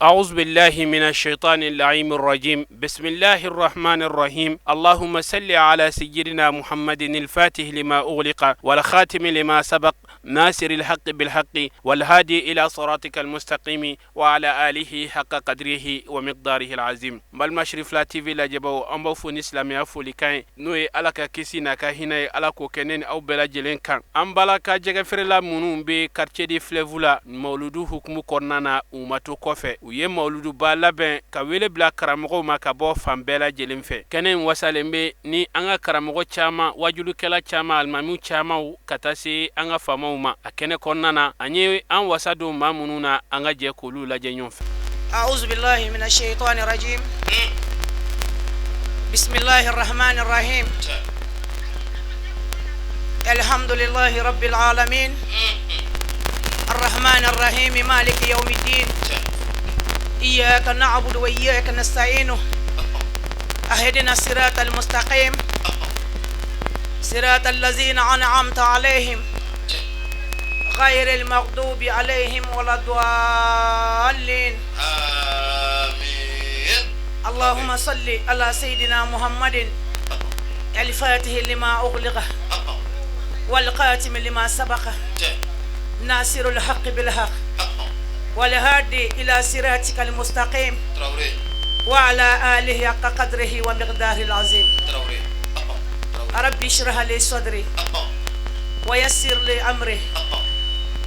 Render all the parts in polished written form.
أعوذ بالله من الشيطان اللعين الرجيم. بسم الله الرحمن الرحيم. اللهم صل على سيدنا محمد الفاتح لما أغلق والخاتم لما سبق ناصر الحق بالحق والهادي إلى صراطك المستقيم وعلى آله حق قدره ومقداره العظيم. Balima Cherifla TV lajɛbaw, an b'aw fo ni silamɛya folikan ye, n'o ye Ala ka kisi n'a ka hinɛ ye, Ala k'o kɛ ne ni aw bɛɛ lajɛlen kan. An balaka jɛgɛfeerela minnu bɛ quartier du Fleuve la, mawuludu hukumu kɔnɔna na, u ma to kɔfɛ. U ye mawuluduba labɛn ka wele bila karamɔgɔw ma ka bɔ fan bɛɛ lajɛlen fɛ. Kɛnɛ in wasalen bɛ ni an ka karamɔgɔ caman, wajulukɛla caman, alimamiw caman, ka taa se an ka faamaw ma. A kɛnɛ kɔnɔna na, an ye an wasa don maa minnu na, an ka jɛ k'olu lajɛ ɲɔgɔn fɛ. أعوذ بالله من الشيطان الرجيم. بسم الله الرحمن الرحيم. الحمد لله رب العالمين الرحمن الرحيم مالك يوم الدين. إياك نعبد وإياك نستعين. اهدنا الصراط المستقيم، صراط الذين أنعمت عليهم غير المغضوب عليهم ولا الضالين. آمين. اللهم صل على سيدنا محمد الفاتح لما أغلق والخاتم لما سبق ناصر الحق بالحق والهادي إلى صراطك المستقيم Traoré. وعلى آله حق قدره ومقداره العظيم. Traoré. Traoré. ربي اشرح لي صدري ويسر لي أمري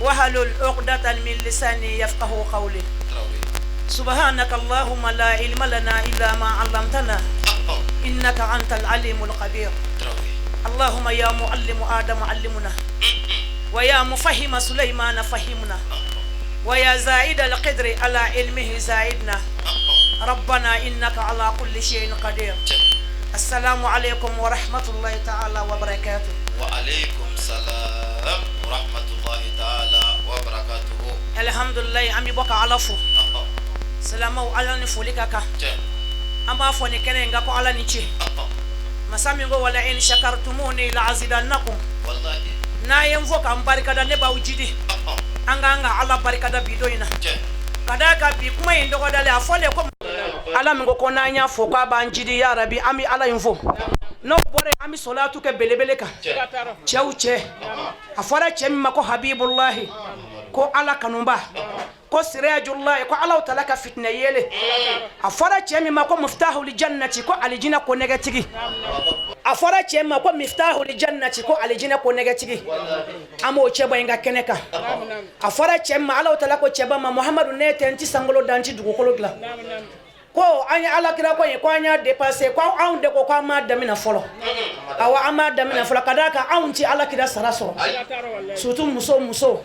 واحلل عقدة من لساني يفقه قولي. Traoré. سبحانك اللهم لا علم لنا إلا ما علمتنا إنك أنت العليم الخبير. Traoré. اللهم يا معلم آدم علمنا، ويا مفهم سليمان فهمنا، ويا زائد القدر على علمه زايدنا. ربنا إنك على كل شيء قدير. السلام عليكم ورحمة الله تعالى وبركاته. وعليكم السلام ورحمة الله تعالى وبركاته. Alhamdulillah, an bɛ bɔ ka Ala fo. Silamɛw, Ala ni foli ka kan. An b'a fɔ nin kɛnɛ in kan ko Ala ni ce. Masa min ko ولئن شكرتموني لأزيدنكم. Wallahi. N'a ye n fo ka n barikada, ne b'aw jidi. An k'an ka Ala barikada bi don in na, ka d'a kan bi kuma in dɔgɔdalen a fɔlen ko Ala min ko ko n'an y'a fo k'a b'an jidi, ya rabi, an bɛ Ala in fo. N'o bɔra yen, an bɛ sɔlatu kɛ belebele kan. Cɛw cɛ, a fɔra cɛ min ma ko Habibulahi, ko Ala kanuba, ko Sirajulahi, ko Ala tala ka fitinɛ yele. A fɔra cɛ min ma ko Muftahul Jannati, ko alijina ko nɛgɛtigi. A fɔra cɛ min ma ko Miftahul Jannati, ko alijina ko nɛgɛtigi, an b'o cɛba in ka kɛnɛ kan. A fɔra cɛ min ma, Ala tala ko cɛba ma: Muhamadu, ne tɛ n ti sankolo dan, n ti dugukolo dilan. Ko an ye Alakira ko ye ko an y'a dépassé, ko anw de ko k'an m'a daminɛ fɔlɔ. Awɔ, an m'a daminɛ fɔlɔ, ka d'a kan anw ti Alakira sara sɔrɔ, surtout muso. Muso,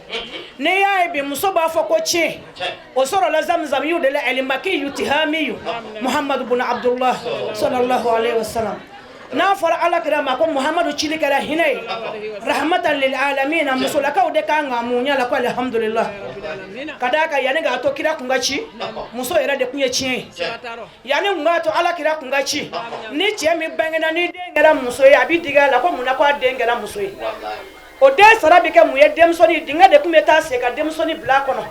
n'i y'a ye bi muso b'a fɔ ko tiɲɛ o sɔrɔla zamzam de la, ɛlimaki yutihamiyu Muhammadu bun Abdullah sallallahu alaihi wasallam. N'a fɔra Alakira ma ko Muhammadu cili kɛra hinɛ ye, rahmatan lil alamin, musolakaw de kan ka mun ɲɛ la ko alhamdulillah, ka d'a kan yanni k'a to kira kun ka ci, muso yɛrɛ de kun ye tiɲɛ ye. Yanni kun k'a to Alakira kun ka ci, ni cɛ min bangena ni den kɛra muso ye, a bɛ digi a la ko munna ko a den kɛra muso ye. O den sara bɛ kɛ mun ye? Denmisɛnnin dingɛ de tun bɛ taa sen ka denmisɛnnin bila a kɔnɔ.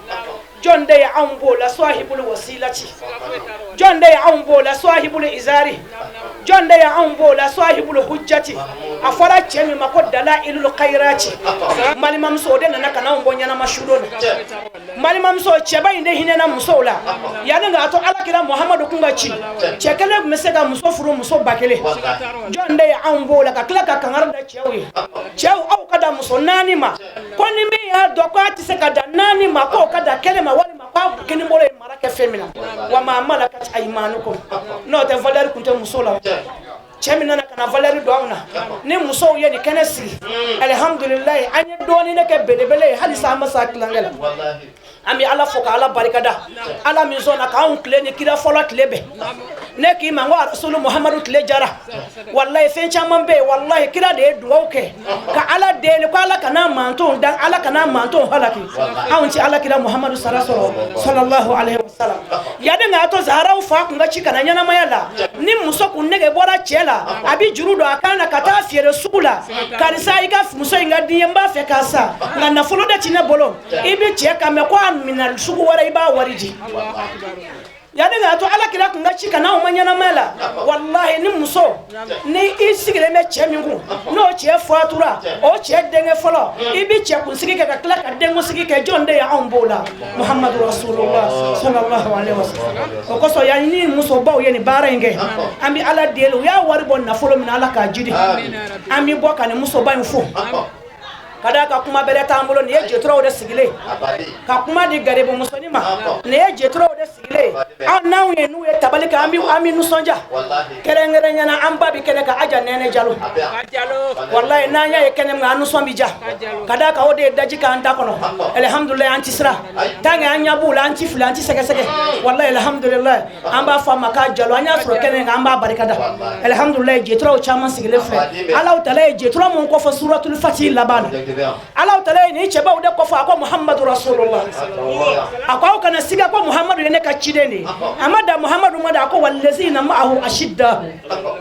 Jɔn de ye anw b'o la? Swahibulu wasilati. Jɔn de ye anw b'o la? Swahibulu izari. Jɔn de ye anw b'o la? Swahibulu hujjati. A fɔra cɛ min ma ko dalailul khairati, n balimamuso, o de nana ka n'anw bɔ ɲɛnama sudon na. N balimamuso, cɛba in de hinɛna musow la. Yanni k'a to Alakira Muhamadu kun ka ci, cɛ kelen tun bɛ se ka muso furu muso 1000. Jɔn de ye anw b'o la? Ka tila ka kangari da cɛw ye: cɛw, aw ka da muso naani ma. Ko ni min y'a dɔn k'a tɛ se ka da naani ma, k'o ka da kelen ma, walima k'a kinibolo ye mara kɛ fɛn min na, wa ma malakat aymanukum. N'o tɛ, valeur tun tɛ muso la. Cɛ min nana ka na valeur don anw na ni musow ye nin kɛnɛ sigi, alihamudulilayi, an ye dɔɔnin de kɛ belebele ye, halisa an ma s'a tilankɛ la. An bɛ Ala fo ka Ala barikada, Ala min sɔnna k'anw tile ni kira fɔlɔ tile bɛn. Ne k'i ma n ko Rasulu Muhamadu tile jara, walayi fɛn caman bɛ yen, walayi kira de ye dugawu kɛ ka Ala deli ko Ala kana mantonw dan, Ala kana mantonw halaki. Anw ti Ala kira Muhamadu sara sɔrɔ sallallahu alaihi wasallam. Yanni k'a to Zaharaw fa kun ka ci ka na ɲɛnamaya la, ni muso kun nege bɔra cɛ la, a bi juru don a kan na ka taa feere sugu la. Karisa, i ka muso in ka di n ye, n b'a fɛ k'a san, nka nafolo de ti ne bolo. I bi cɛ kan mɛn ko a minɛ sugu wɛrɛ, i b'a wari di. Yanni k'a to Ala kira kun ka ci ka n'anw ma ɲɛnamaya la, walahi ni muso ni i sigilen bɛ cɛ min kun, n'o cɛ fatura, o cɛ denkɛ fɔlɔ, i bi cɛ kunsigi kɛ ka tila ka denkunsigi kɛ. Jɔn de ye anw b'o la? Muhamadu Rasulullah sallallahu alaihi wasallam. O kosɔn yan ni musobaw ye nin baara in kɛ, an bɛ Ala deli, u y'a wari bɔ nafolo min na, Ala k'a jidi. An bɛ bɔ ka nin musoba in fo ka d'a ka kuma bɛrɛ t'an bolo. Nin ye jeturaw de sigilen ka kuma di garibu musonin ma, nin ye jeturaw de sigilen. An n'anw ye n'u ye tabali kɛ, an bɛ nisɔndiya. Kɛrɛnkɛrɛnnenya an ba bi kɛnɛ kan, Aja Nɛnɛ Jalo. Walayi n'an y'a ye kɛnɛ min kan, an nisɔn bi ja ka d'a kan o de ye daji k'an da kɔnɔ. Alihamudulilayi, an ti siran tant que an ɲɛ b'u la, an ti fili, an ti sɛgɛsɛgɛ. Walayi alihamudulilayi, an b'a fɔ a ma k'a Jalo. An y'a sɔrɔ kɛnɛ kan, an b'a barikada. Alihamudulilayi, jeturaw caman sigilen filɛ. Alahu taala ye jetura mun kɔfɔ suratul Fati laban na, Alahu taala ye nin cɛbaw de kɔfɔ. A ko Muhamadu Rasulullah, a ko aw kana siga ko Muhamadu ye ne ka ciden de ye. A ma da Muhamadu ma da, a ko wallazina ma'ahu ashidda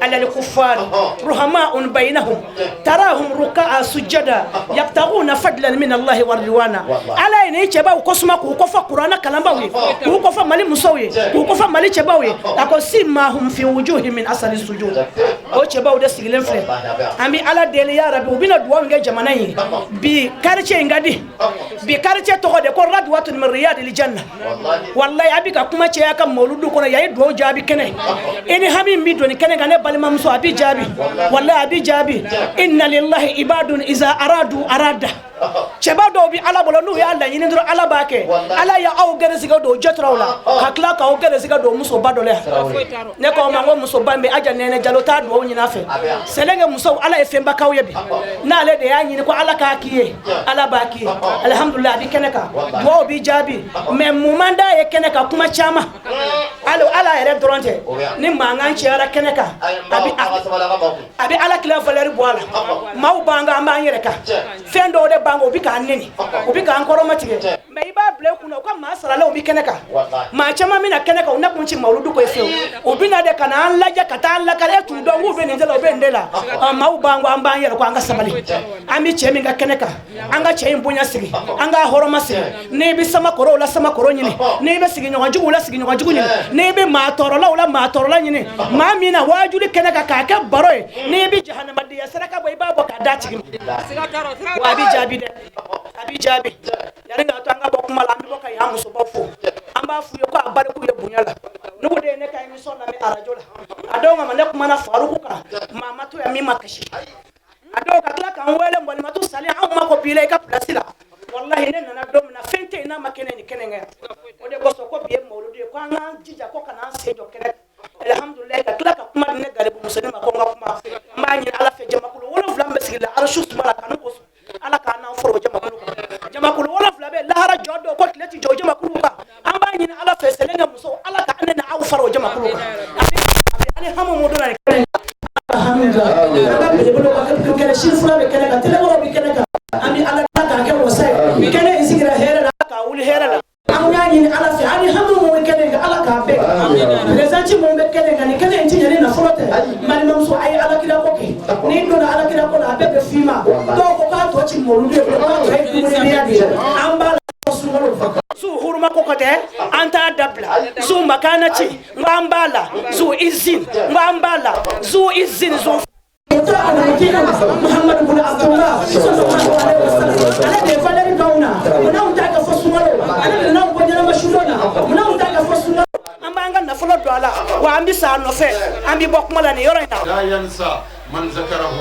alal kuffar ruhama'un bainahum tarahum ruka'a sujada yabtaguna fadlan min Allahi wa ridwana. Ala ye nin cɛbaw kosuma k'u kɔfɔ Kuranɛ kalanbaw ye, k'u kɔfɔ Mali musow ye, k'u kɔfɔ Mali cɛbaw ye. A ko simahum fi wujuhi min asari sujud. O cɛbaw de sigilen filɛ. An bɛ Ala deli, ya Rabi, u bɛna dugawu kɛ jamana in ye. Bi quartier in ka di, bi quartier tɔgɔ de ko Radwatun min riyadil janna. Wallahi a bɛ ka kuma caya ka mawuludu kɔnɔ yan, ye dugawu jaabi kɛnɛ. I ni hami min bɛ don kɛnɛ kan, ne balimamuso, a bɛ jaabi, wallahi a bɛ jaabi. Inna lillahi ibadun iza aradu arada. Cɛba dɔw bɛ Ala bolo, n'u y'a laɲini dɔrɔn, Ala b'a kɛ. Ala y'aw gɛrɛsɛgɛ don jɛturaw la ka tila k'aw gɛrɛsɛgɛ don musoba dɔ la yan. Ne ko ma ko musoba in bɛ Aja Nɛnɛ Jalo t'a dugawu ɲini a fɛ. Sɛlɛnkɛ musow, Ala ye fɛnba k'aw ye bi. N'ale de y'a ɲini ko Ala k'a k'i ye, Ala b'a k'i ye. Alihamudulilayi, a bɛ kɛnɛ kan, dugawu b'i jaabi. Mais mun man d'a ye kɛnɛ kan? Kuma caman. Hali Ala yɛrɛ dɔrɔn tɛ, ni mankan cayara kɛnɛ kan, a bɛ Ala kila valeur bɔ a la. Maaw b'an kan, an b'an yɛrɛ kan. Fɛn dɔw de b'an kan, u bɛ k'an neni, u bɛ k'an kɔrɔmatigɛ. Mais i b'a bila i kunna, u ka maa saralenw bɛ kɛnɛ kan. Maa caman bɛ na kɛnɛ kan, u na kun ci mawuludu ko ye fiyewu. U bɛ na de ka na an lajɛ ka taa an lakale. E t'u dɔn k'u bɛ nin de la, u bɛ nin de la. Maaw b'an kɔ, an b'an yɛrɛ kɔ, an ka sabali. An bɛ cɛ min ka kɛnɛ kan, an ka cɛ in bonya sigi, an k'a hɔrɔma sigi. N'i bɛ sama kɔrɔw la, sama kɔrɔ ɲini. N'i bɛ sigiɲɔgɔn juguw la, sigiɲɔgɔn jugu ɲini. N'i bɛ maa tɔɔrɔlaw la, maa tɔɔrɔla ɲini. Maa min na waajuli kɛnɛ kan k'a kɛ baro ye, n'i bɛ jahanamaden saraka bɔ, i b'a bɔ k'a d'a tigi ma. Wa a bɛ jaabi dɛ, a bɛ jaabi. Yanni k'a to an ka bɔ kuma la, an bɛ bɔ ka yan musobaw fo. An b'a f'u ye ko a bariku ye bonya la. N'u de ye ne ka émission lamɛn arajo la, a dɔw ma ne kumana Faruku kan, maa ma to yan min ma kasi. A dɔw ka tila k'an wele Mɔlimatu Sali, anw ma ko b'i la i ka place la. Wallahi ne nana don min na, fɛn tɛ yen n'a ma kɛnɛ ni kɛnɛ kɛ. O de kosɔn ko bi ye mawuludu ye, ko an k'an jija ko ka n'an sen jɔ kɛnɛ. Alhamdulilayi, ka tila ka kuma di ne garibu musonin ma ko n ka kuma. N b'a ɲini Ala fɛ, jamakulu 7 min bɛ sigi la arasi suma la kanu kosɔn, Ala k'an n'an foro jamakulu kan. Jamakulu 7 bɛ lahara jɔ don ko tile ti jɔ o jamakulu kan. An b'a ɲini Ala fɛ, sɛnɛkɛ musow, Ala ka ne n'aw fara o jamakulu kan. Ani hamu mun donna nin kɛnɛ, alhamdulilayi, an ka belebelew ka kɛnɛ, sini fura bɛ kɛnɛ kan, tɛlɛkɔrɔ bɛ kɛnɛ kan. An bɛ Ala k'a kɛ wasa ye. Kɛnɛ in sigira hɛrɛ la, k'a wuli hɛrɛ la. An y'a ɲini Ala fɛ, ani hami mun bɛ kɛnɛ kan, Ala k'a bɛɛ président mun bɛ kɛnɛ kan. Nin kɛnɛ in ti ɲɛ ni nafolo tɛ. Balimamuso, a ye Ala kira ko kɛ. N'i donna Ala kira ko la, a bɛɛ bɛ f'i ma. Dɔw ko k'a tɔ ci mawuludu ye, k'a tɔ ye dumunidenya de ye. An b'a la sunkalo su huruma ko tɛ, an t'a dabila. Zu makana ci n ko an b'a la, zu izin n ko an b'a la, zu izin zu Muhammadu bin Abdullah sallallahu alaihi wasallam. Ale de ye valeur d'anw na. Munna t'a kɛ fɔ sunkalo? Ale de n'anw bɔ ɲɛnama sudon na. Munna t'a kɛ fɔ sunkalo? An b'an ka nafolo don a la, wa an bɛ sa a nɔfɛ. An bɛ bɔ kuma la nin yɔrɔ in na. لا ينسى من ذكره.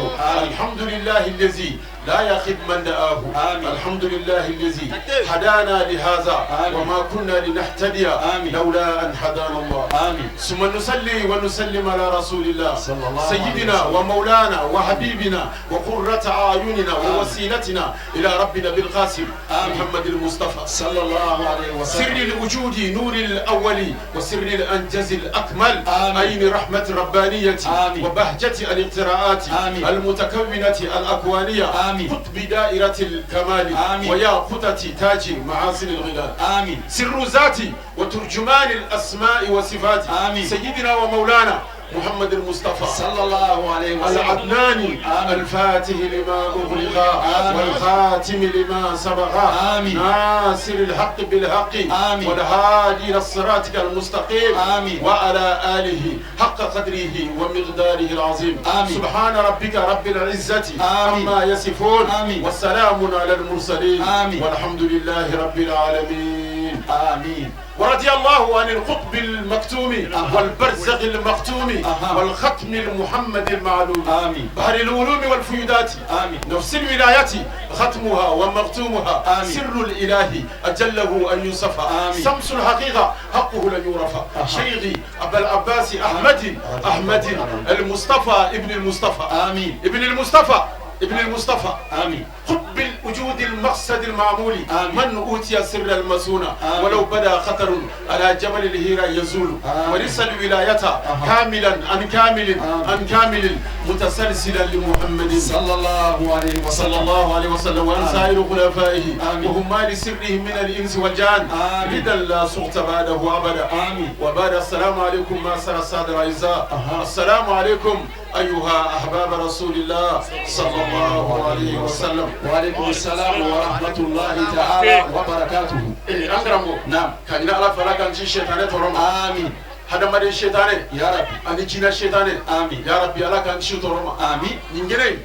الحمد لله الذي لا يخيب من دعاه. آمين. الحمد لله الذي هدانا لهذا. آمين. وما كنا لنهتدي آمين. لولا أن هدانا الله. آمين. ثم نصلي ونسلم على رسول الله صلى الله عليه سيدنا وسلم. ومولانا وحبيبنا وقرة أعيننا ووسيلتنا إلى ربنا بالقاسم آمين. محمد المصطفى، صلى الله عليه سر وسلم. الوجود، نور الأول وسر الأنجز الأكمل. آمين. عين رحمة الربانية. آمين. وبهجة الاقتراءات آمين. المتكونة الأكوانية. آمين. قطب دائرة الكمال. آمين. وياقوتة تاج معاصر الغلال. آمين. سر ذاتي وترجمان الأسماء والصفات. آمين. سيدنا ومولانا محمد المصطفى صلى الله عليه وسلم. العدناني. آمين. الفاتح لما أغلق. آمين. والخاتم لما سبق. آمين. ناصر الحق بالحق. آمين. والهادي إلى صراطك المستقيم. آمين. وعلى آله حق قدره ومقداره العظيم. آمين. سبحان ربك رب العزة آمين. عما يصفون. آمين. والسلام على المرسلين. آمين. والحمد لله رب العالمين. آمين. ورضي الله عن القطب المكتوم والبرزخ المختوم والختم المحمد المعلوم. آمين. بحر العلوم والفيودات. آمين. نفس الولاية ختمها ومختومها. آمين. سر الإله أجله أن يوصف. آمين. شمس الحقيقة حقه لن يعرف. شيخي أبا العباس أحمد أحمد المصطفى ابن المصطفى. آمين. ابن المصطفى ابن المصطفى. آمين. قطب الوجود المقصد المعمول. آمين. من أوتي سر المسونة. آمين. ولو بدا خطر على جبل الهيرة يزول. آمين. ورث الولاية كاملا عن كامل. آمين. عن كامل متسلسلا لمحمد صلى الله عليه صلى وسلم. الله عليه وسلم وعن سائر خلفائه. آمين. وهم ما لسرهم من الإنس والجان. آمين. لذا لا سقط بعده أبدا. آمين. وبعد، السلام عليكم معشر السادة الأعزاء. السلام عليكم أيها أحباب رسول الله صلى الله عليه وسلم. وعليكم السلام ورحمة الله تعالى وبركاته. Eh, an karamɔgɔ. نعم. Ka ɲini Ala fɛ, Ala k'an ci sɛtanɛ tɔɔrɔ ma. آمين. Hadamaden sɛtanɛ يا ربي. ani jinɛ sɛtanɛ. آمين. Ya Rabbi, Ala k'an kisi tɔɔrɔ ma. آمين. Nin kɛnɛ in,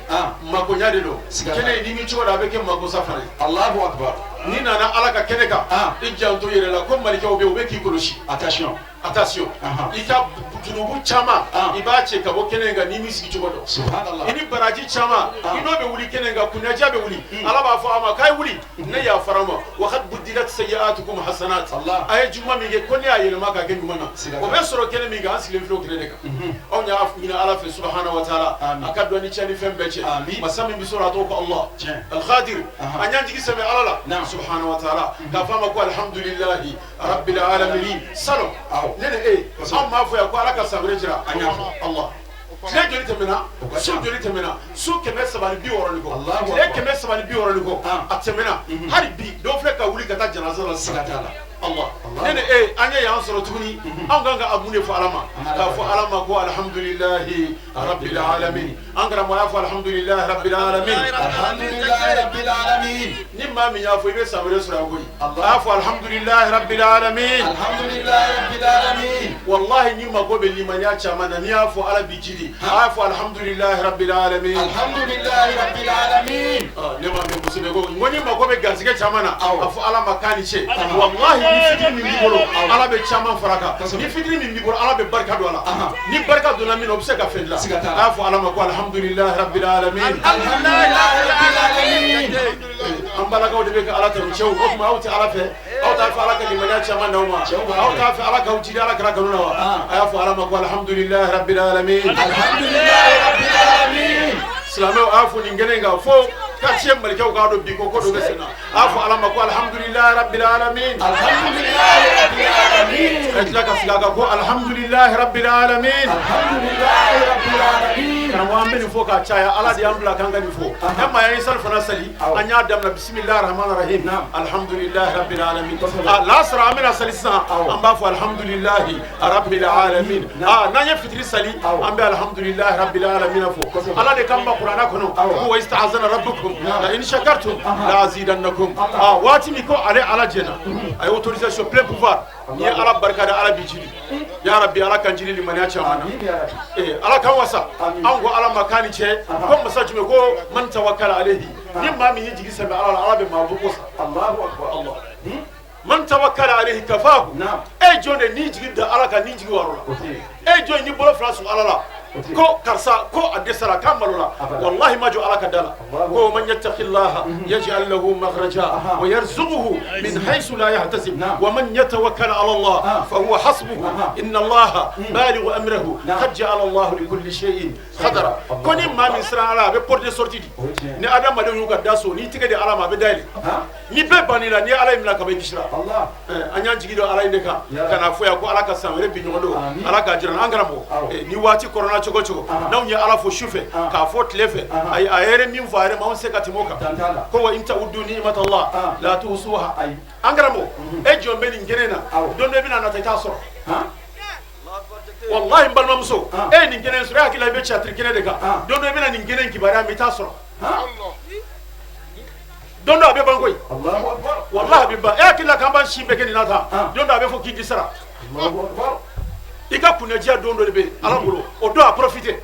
makoɲa de don. Siga t'a la. Kɛnɛ in, n'i m'i cogo dɔn, a bɛ kɛ makosa fana ye. الله أكبر. N'i nana Ala ka kɛnɛ kan, i janto i yɛrɛ la ko malikɛw bɛ yen, u bɛ k'i kɔlɔsi. Attention. Attention, i ka junubu caman, i b'a cɛ ka bɔ kɛnɛ in kan n'i m'i sigi cogo dɔn. سبحان الله. I ni baraji caman, i n'o bɛ wuli kɛnɛ in kan, kunnaja bɛ wuli. Ala b'a fɔ a ma k'a ye wuli, ne yafara ma. وقد بدلت سيئاتكم حسنات. Allah. A ye juguman min kɛ, ko ne y'a yɛlɛma k'a kɛ ɲuman na. Siga O t'a bɛ sɔrɔ kɛnɛ min kan, an sigilen filɛ o kɛnɛ de kan. Anw y'a ɲini Ala fɛ سبحانه وتعالى Amin. a ka dɔn ni cɛ ni fɛn bɛɛ cɛ. Amin. Masa min bɛ sɔrɔ, a tɔgɔ ko Allah Tiɲɛ. القادر. An y'an jigi sɛmɛ Ala la سبحانه وتعالى k'a fɔ a ma ko الحمد لله رب العالمين. Salon, ne ni e, anw m'a fɔ yan ko Ala ka san wɛrɛ jira? An y'a fɔ. Allah, tile joli tɛmɛna? O ka Su ca. joli tɛmɛna? Su 360 ni kɔ. Allahu Tile akbar. 360 ni kɔ, a tɛmɛna. Hali bi dɔw filɛ ka wuli ka taa janaza la sisan. Siga t'a la. Allah, Allah. ne ni e, an ye yan sɔrɔ tuguni, anw kan ka mun de fɔ Ala ma? An b'a K'a fɔ barika. Ala ma ko الحمد لله رب العالمين. An karamɔgɔ y'a fɔ الحمد لله رب العالمين. الحمد لله رب العالمين. Ni maa min y'a fɔ, i bɛ san wɛrɛ sɔrɔ yan koyi. Allah. A y'a fɔ الحمد لله رب العالمين. الحمد لله رب العالمين. Wallahi, ni mago bɛ limaniya caman na, n'i y'a fɔ, Ala b'i jidi. A y'a fɔ الحمد لله رب العالمين. الحمد لله رب العالمين. Ah, ne ma mɛn kosɛbɛ ko n ko ni mago bɛ garisɛgɛ caman na, Awɔ. a fɔ Ala ma k'a ni ce. Wallahi, ni fitiri min b'i bolo, Ala bɛ caman fara a kan. Ni fitiri min b'i bolo, Ala bɛ barika don a la. Ni barika donna min na, o bɛ se ka fɛn dilan. Siga t'a la. A y'a fɔ Ala ma ko الحمد لله رب العالمين. الحمد لله رب العالمين. An balakaw de bɛ ka Ala tanu. Cɛw, o tuma aw tɛ Ala fɛ? Aw t'a fɛ Ala ka limaniya caman d'aw ma? Cɛw b'a Aw fɛ. t'a fɛ Ala k'aw jidi Ala kira kanu na wa? A y'a fɔ Ala ma ko الحمد لله رب العالمين. الحمد لله رب العالمين. Silamɛw, a y'a fɔ nin kɛnɛ in kan fo quartier malikɛw k'a dɔn bi ko ko dɔ bɛ sen na. A y'a fɔ Ala ma ko الحمد لله رب العالمين. الحمد لله رب العالمين. Ka tila ka segin a kan ko الحمد لله رب العالمين. الحمد لله رب العالمين. Karamɔgɔ, an bɛ nin fɔ k'a caya. Ala de y'an bila k'an ka nin fɔ. Ne maa ye sali fana sali, an y'a daminɛ بسم الله الرحمن الرحيم الحمد لله رب العالمين. A lasara, an bɛna sali sisan, an b'a fɔ الحمد لله رب العالمين. A n'an ye fitiri sali, an bɛ الحمد لله رب العالمين fɔ. Ala de kan ba Kuranɛ kɔnɔ ko وإذ تأذن ربكم لئن شكرتم لأزيدنكم. A waati min ko ale Ala jɛna, a ye autorisation, plein pouvoir. N'i ye Ala barika da, Ala b'i jidi. Ya Rabbi, Ala kan jidi limaniya caman na. آمين يا رب. Eh, Ala kan wasa. Amin. An ko Ala ma k'a ni cɛ ko masa jumɛn ko من توكل عليه, ni maa min y'i jigi sɛmɛ Ala la, Ala bɛ maa bɔ ko sa. الله أكبر. Allah, من توكل عليه كفاه. نعم. E jɔn de n'i jigi da Ala kan, n'i jigi war'o la? O tɛ yen. E jɔn n'i bolo fila sɔn Ala la, Ko karisa ko a dɛsɛra, k'a malola, wallahi ma jɔ Ala ka da la. Ko man yattaqillaha yaj'al lahu makhraja wa yarzuquhu min haythu la yahtasib wa man yatawakkal ala Allah fa huwa hasbuhu inna Allaha balighu amrihi qad ja'ala Allahu li kulli shay'in qadara. Ko ni maa min siran Ala, a bɛ porte de sortie di. Ni adamadenw y'u ka da so, n'i tɛgɛ di Ala ma, a bɛ dayɛlɛ. Ni bɛɛ bann'i la, n'i ye Ala in minɛ ka ban, i kisira. An y'an jigi don Ala in de kan ka na fɔ yan ko Ala ka san wɛrɛ bi ɲɔgɔn don, Ala k'a jira an karamɔgɔ. Ni waati kɔrɔna cogo cogo, n'anw ye Ala fo su fɛ k'a fɔ tile fɛ, ayi, a yɛrɛ min fɔ a yɛrɛ ma, anw se ka tɛmɛ o kan. Ko wa in ta'uddu ni'matallahi la tuhsuha. An karamɔgɔ, e jɔn bɛ nin kɛnɛ na, don dɔ i bɛna nata, i t'a sɔrɔ. Wallahi n balimamuso, e ye nin kɛnɛ sɔrɔ, e hakili la i bɛ théâtre kɛnɛ de kan. Don dɔ i bɛna nin kɛnɛ in kibaruya mɛn, i t'a sɔrɔ. Don dɔ a bɛ ban koyi, wallahi a bɛ ban. E hakili la k'an b'an si bɛɛ kɛ nin na tan, don dɔ a bɛ fɔ k'i dɛsɛra. I ka kunnadiya don dɔ de bɛ Ala bolo, o don a profiter.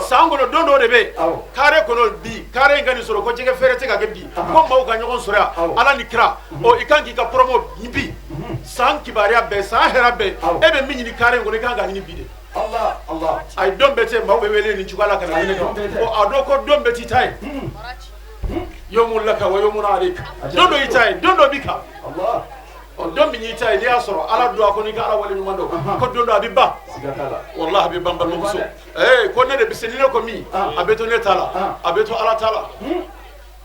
San kɔnɔ don dɔ de bɛ yen, carré kɔnɔ bi, carré in ka nin sɔrɔ ko jɛgɛ feere tɛ ka kɛ bi, ko maaw ka ɲɔgɔn sɔrɔ yan, Ala ni kira. Ɔ, i kan k'i ka promo bi, san kibaruya bɛɛ, san hɛrɛ bɛɛ, e bɛ min ɲini carré in kɔnɔ, i kan k'a ɲini bi de. Ayi, don bɛɛ tɛ maaw bɛ wele nin cogoya la ka na wele kan. Ɔ, a dɔn ko don bɛɛ t'i ta ye. Yomun laka wa yomun alayka. Don dɔ y'i ta ye, don dɔ b'i kan. Ɔ, don min y'i ta ye, n'i y'a sɔrɔ, Ala don a kɔnɔ, i ka Ala wale ɲuman dɔn. Ko don dɔ a bɛ ban, wallahi a bɛ ban. Balimamuso, ee, ko ne de bɛ se. Ni ne ko min, a bɛ to ne ta la, a bɛ to Ala ta la.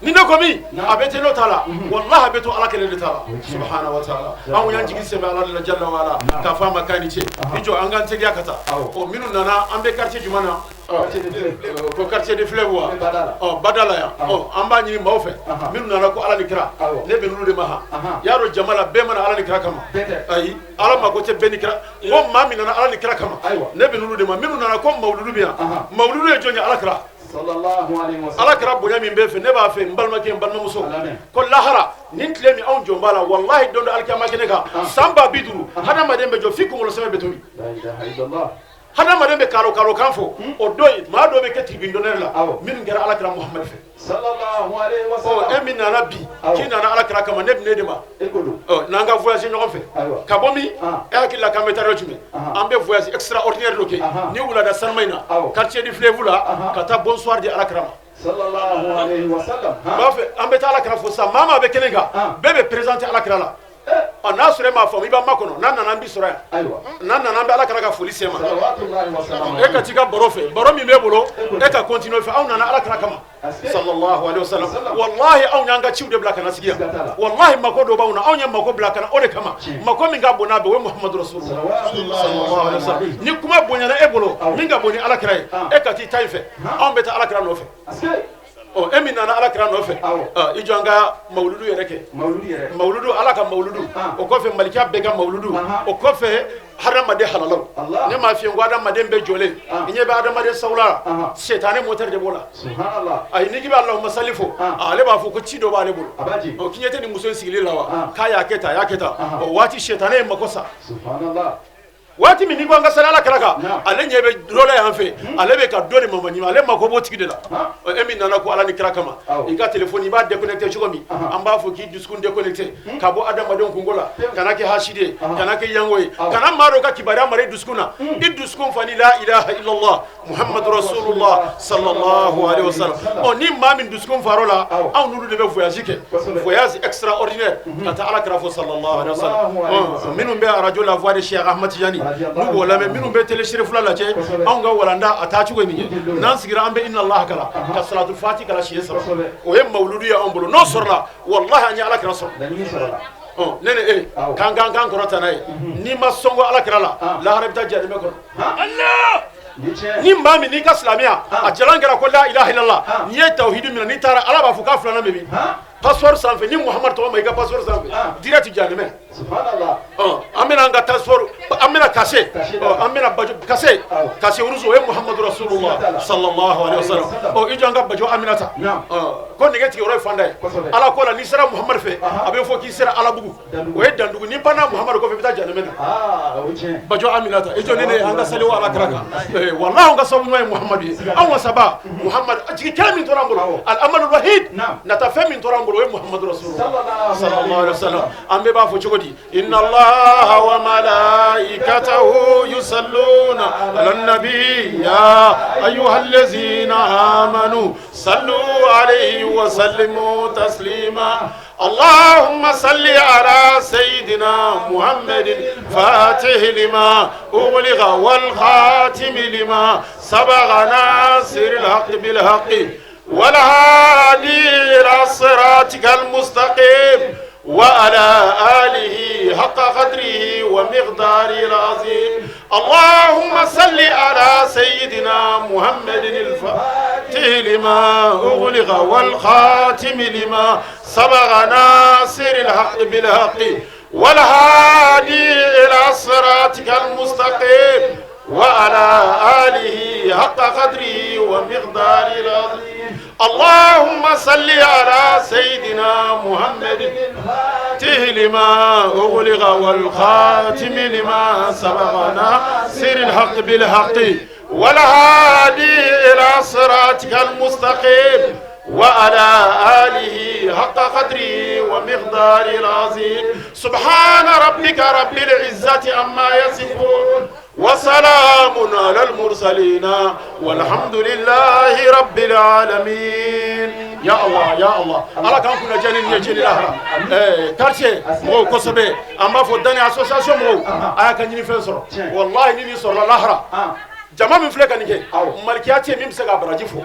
Ni ne ko min, a bɛ to ne ta la, wallahi a bɛ to Ala kelen de ta la, subahana wa taala. Anw y'an jigi sɛmɛ Ala de la, jalla wa ala, k'a fɔ a ma k'a ni ce. I jɔ, an k'an teliya ka taa. Ɔ, minnu nana, an bɛ quartier jumɛn na? Ko quartier de fleuve wa? Ɔ, bada la yan. Ɔ, an b'a ɲini maaw fɛ, minnu nana ko Ala ni kira, ne bɛ n'olu de ma. Han, y'a dɔn jama la, bɛɛ mana Ala ni kira kama. Ayi, Ala mako tɛ bɛɛ ni kira. N ko maa min nana Ala ni kira kama, ne bɛ n'olu de ma. Minnu nana ko mawuludu bɛ yan, mawuludu ye jɔn ye? Ala kira. Ala kira bonya min bɛ fɛ, ne b'a fɛ, n balimakɛ, n balimamuso, ko lahara nin tile min anw jɔn b'a la, wallahi don dɔ alikiyama kɛnɛ kan, san 50 000, hadamaden bɛ jɔ f'i kunkolo sɛmɛ bɛ tobi, hadamaden bɛ kalo kalo kan fɔ. O don maa dɔw bɛ kɛ tribune d'honneur la, minnu kɛra Ala kira Muhamadu fɛ. Ɔ, e min nana bi k'i nana Ala kira kama, ne bɛ ne de ma. Ɔ, n'an ka voyage ɲɔgɔn fɛ ka bɔ min, e hakili la k'an bɛ taa yɔrɔ jumɛn? An bɛ voyage extraordinaire dɔ kɛ ni wulada sanuma in na, quartier du fleuve la, ka taa bonsoir di Ala kira ma. N b'a fɛ an bɛ taa Ala kira fo sisan. Maa maa bɛ kɛnɛ kan, bɛɛ bɛ présenter Ala kira la. Ɔ, n'a sɔrɔ e m'a faamu, i b'a makɔnɔ. N'a nana, an b'i sɔrɔ yan. N'a nana, an bɛ Ala kira ka foli se ma. E ka t'i ka baro fɛ, baro min b'e bolo, e ka continuer fɛ. Anw nana Ala kira kama, sallallahu alaihi wasallam. Wallahi anw y'an ka ciw de bila ka na sigi yan. Wallahi mako dɔ b'anw na, anw ye mako bila ka na o de kama. Mako min ka bon n'a bɛɛ, o ye Muhammadu Rasulullah sallallahu alaihi wasallam. Ni kuma bonyana e bolo, min ka bon ni Ala kira ye, e ka t'i ta in fɛ, anw bɛ taa Ala kira nɔfɛ. Ɔ, e min nana Ala kira nɔfɛ, i jɔ an ka mawuludu yɛrɛ kɛ, mawuludu, Ala ka mawuludu. O kɔfɛ, malikiya bɛɛ ka mawuludu. O kɔfɛ, hadamaden halalaw. Ne m'a f'i ye ko hadamaden bɛɛ jɔlen, i ɲɛ bɛ hadamaden sawula la, sɛtanɛ moteur de b'o la. Ayi, n'i k'i bɛ Allahumma salli fɔ, ale b'a fɔ ko ci dɔ b'ale bolo. Ɔ, k'i ɲɛ tɛ nin muso in sigilen la wa? K'a y'a kɛ tan, a y'a kɛ tan. O waati sɛtanɛ ye mako sa. Waati min n'i ko an ka sali Ala kira kan, ale ɲɛ bɛ dɔ la yan fɛ, ale bɛ ka dɔ de mama ɲimi, ale mako b'o tigi de la. E min nana ko Ala ni kira kama, i ka téléphone i b'a déconnecté cogo min, an b'a fɔ k'i dusukun déconnecté ka bɔ adamadenw kunko la. Kana kɛ hasidi ye, kana kɛ yango ye, kana maa dɔ ka kibaruya mara i dusukun na. I dusukun fa ni la ilaha illallah Muhammadu Rasulullah sallallahu alaihi wasallam. Ɔ, ni maa min dusukun far'o la, anw n'olu de bɛ voyage kɛ, voyage extraordinaire ka taa Ala kira fo, sallallahu alaihi wasallam. Minnu bɛ radio La Voix de Cheikh Ahmad Tidiane, n'u b'o lamɛn, minnu bɛ télé Cherifula lajɛ, anw ka walanda a taa cogo ye nin ye. N'an sigira, an bɛ inna Allah kala ka salatu fati kala siɲɛ saba, o ye mawuludu ye anw bolo. N'o sɔrɔla, wallahi an ye Ala kira sɔrɔ. Ɔ, ne ni e k'an k'an kan kɔrɔta n'a ye, n'i ma sɔn ko Ala kira la, lahara i bɛ taa jahanamɛ kɔnɔ. Ni maa min n'i ka silamɛya a jalan kɛra ko la ilaha illallah, n'i ye tawhidi minɛ, n'i taara, Ala b'a fɔ k'a filanan bɛ min? Passeport sanfɛ, ni Muhamadu tɔgɔ ma i ka passeport sanfɛ, direct jahanamɛ. Ɔ, an bɛna an ka passeport, an bɛna cachet, ɔ, an bɛna bajo cachet, cachet rouge, o ye Muhamadu Rasulullah sallallahu alaihi wasallam. Ɔ, i jɔ an ka bajo Aminata. Ɔ, ko nɛgɛ tigɛyɔrɔ ye fanda ye Ala ko la. N'i sera Muhamadu fɛ, a bɛ fɔ k'i sera Alabugu, o ye dandugu. N'i panna Muhamadu kɔfɛ, i bɛ taa jahanamɛ na. Bajo Aminata, i jɔ ne ne an ka sali wa Ala kira kan. Wallahi an ka sababu ɲuman ye Muhamadu ye. Anw ka saba Muhamadu, jigi kɛnɛ min tora an bolo, al amalu wahid, nata fɛn min tora an bolo, o ye Muhamadu Rasulullah sallallahu alaihi wasallam. An bɛɛ b'a fɔ cogo di? Inna Allaha wa malaikatahu. وملائكته يصلون على النبي يا أيها الذين آمنوا صلوا عليه وسلموا تسليما. اللهم صل على سيدنا محمد الفاتح لما أغلق والخاتم لما سبق ناصر الحق بالحق والهادي إلى صراطك المستقيم وعلى آله حق قدره ومقداره العظيم. اللهم صل على سيدنا محمد الفاتح لما أغلق والخاتم لما سبق ناصر الحق بالحق والهادي إلى صراطك المستقيم وعلى آله حق قدره ومقداره العظيم. اللهم صل على سيدنا محمد الفاتح لما أغلق والخاتم لما سبق ناصر الحق بالحق والهادي إلى صراطك المستقيم وعلى آله حق قدره ومقداره العظيم. سبحان ربك رب العزة عما يصفون وسلام على المرسلين والحمد لله رب العالمين. يا الله يا الله ala k'an kunna jani ni jeli lahara. Quartier mɔgɔw kosɛbɛ, an b'a fɔ Dani association mɔgɔw, a y'a ka ɲini fɛn sɔrɔ, wallahi ni nin sɔrɔla lahara, jama min filɛ ka nin kɛ, malikiya tɛ min bɛ se ka baraji fɔ.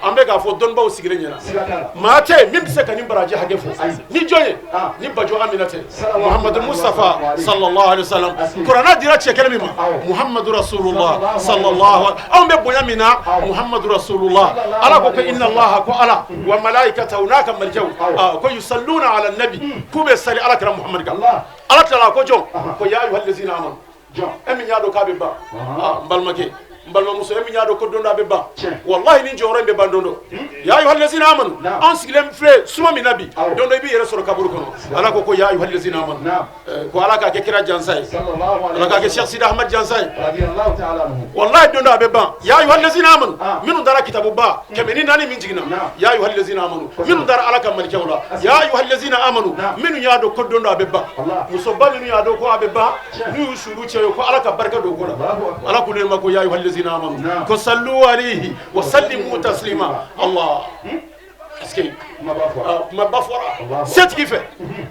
An bɛ k'a fɔ dɔnnibaw sigilen ɲɛna, maa tɛ min bɛ se ka nin baraji hakɛ fɔ ni jɔn ye, ni Bajo Amina tɛ. Muhammadu Mustafa sallallahu alaihi wasallam, kuranɛ dira cɛ kelen min ma, Muhammadu Rasulullah sallallahu, anw bɛ bonya min na, Muhammadu Rasulullah. Ala ko inna Allaha, ko Ala wa malaikatahu, n'a ka malikɛw, ko yusalluna ala nabi, k'u bɛ sali Ala kira Muhammadu kan. Ala tilala ko jɔn ko ya ayyuhallazina amanu, e min y'a dɔn k'a bɛ ban, n balimakɛ, n balimamuso, e min y'a dɔn ko don dɔ a bɛ ban, wallahi ni jɔyɔrɔ in bɛ ban don dɔ. Ya ayyuhallazina amanu, an sigilen filɛ suma min na bi, don dɔ i b'i yɛrɛ sɔrɔ kaburu kɔnɔ. Ala ko ya ayyuhallazina amanu, ko Ala k'a kɛ kira jansa ye, Ala k'a kɛ Cheikh Sidi Ahmad jansa ye, wallahi don dɔ a bɛ ban. Ya ayyuhallazina amanu, minnu dara kitabuba 104 min jiginna, ya ayyuhallazina amanu, minnu dara Ala ka malikɛw la, ya ayyuhallazina amanu, minnu y'a dɔn ko don dɔ a bɛ ban, musoba minnu y'a dɔn ko a bɛ ban, n'u y'u suru cɛ ye, ko Ala ka barika don o ko la. Ala ko ne ma ko ya ayyuhallazina amanu, ko sallu alayhi wa sallimu taslima. Allah, parce que kuma ba fɔra setigi fɛ,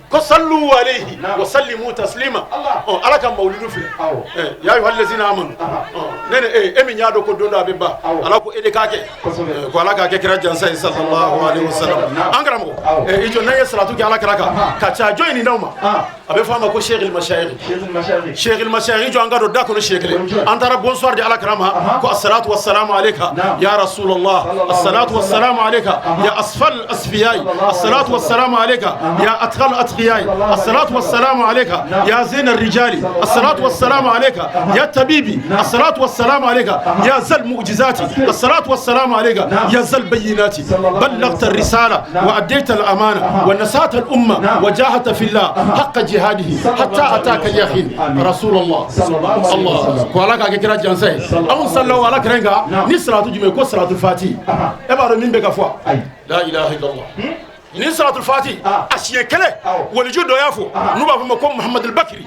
ko sallu alayhi wa sallimu taslima. Ala ka mawuludu filɛ, ya ayyuhallazina amanu, ne ne e min y'a dɔn ko don dɔ a bɛ ban, Ala ko e de k'a kɛ, ko Ala k'a kɛ kira jansa ye sallallahu alaihi wasallam. An karamɔgɔ, i jɔ n'an ye salatu kɛ Ala kira kan ka ca jɔn nin d'aw ma, a bɛ fɔ a ma ko Cheikh el-Mashayikh, Cheikh el-Mashayikh. Jɔ an ka don da kɔnɔ siɲɛ kelen, an taara bonsoir di Ala kira ma, ko assalatu wassalamu alayka ya Rasulallah, assalatu wassalamu alayka ya asfal الأصفياء، الصلاة والسلام عليك يا أتقى الأتقياء، الصلاة والسلام عليك يا زين الرجال، الصلاة والسلام عليك يا طبيبي، الصلاة والسلام عليك يا ذا المعجزات، الصلاة والسلام عليك يا ذا البينات، بلغت الرسالة وأديت الأمانة ونصحت الأمة وجاهدت في الله حق جهاده حتى أتاك اليقين رسول الله. الله ko Ala k'a kɛ kira jansa ye. Anw sallahu ala kira kan ni salatu jumɛn, ko salatul fati. E b'a dɔn min bɛ ka fɔ, la ilaha illallah, ni salatul fati a siɲɛ kelen, waliju dɔ y'a fɔ, n'u b'a fɔ ma ko Muhammad al-Bakri,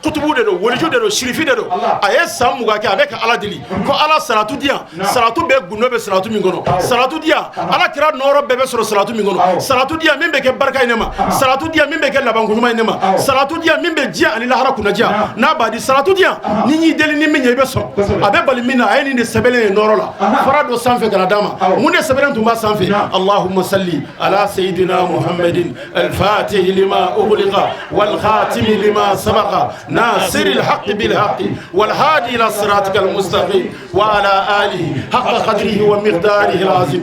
kutubu de don, waliju de don, sirifi de don. A ye san 20 kɛ a bɛ ka Ala deli ko Ala salatu di yan, salatu bɛɛ gundo bɛ salatu min kɔnɔ, salatu di yan, Ala kira nɔɔrɔ bɛɛ bɛ sɔrɔ salatu min kɔnɔ, salatu di yan min bɛ kɛ barika ye ne ma, salatu di yan min bɛ kɛ labanko ɲuman ye ne ma, salatu di yan min bɛ diɲɛ ani lahara kunnaja n'a b'a di, salatu di yan ni y'i deli ni min ye i bɛ sɔn, a bɛ bali min na. A ye nin de sɛbɛnlen ye nɔɔrɔ la, fara dɔ sanfɛ ka na d'a ma. Mun de sɛbɛnlen tun b'a sanfɛ? Allahumma salli ala سيدنا محمد الفاتح لما أغلق والخاتم لما سبق ناصر الحق بالحق والهادي إلى صراطك المستقيم وعلى آله حق قدره ومقداره العظيم.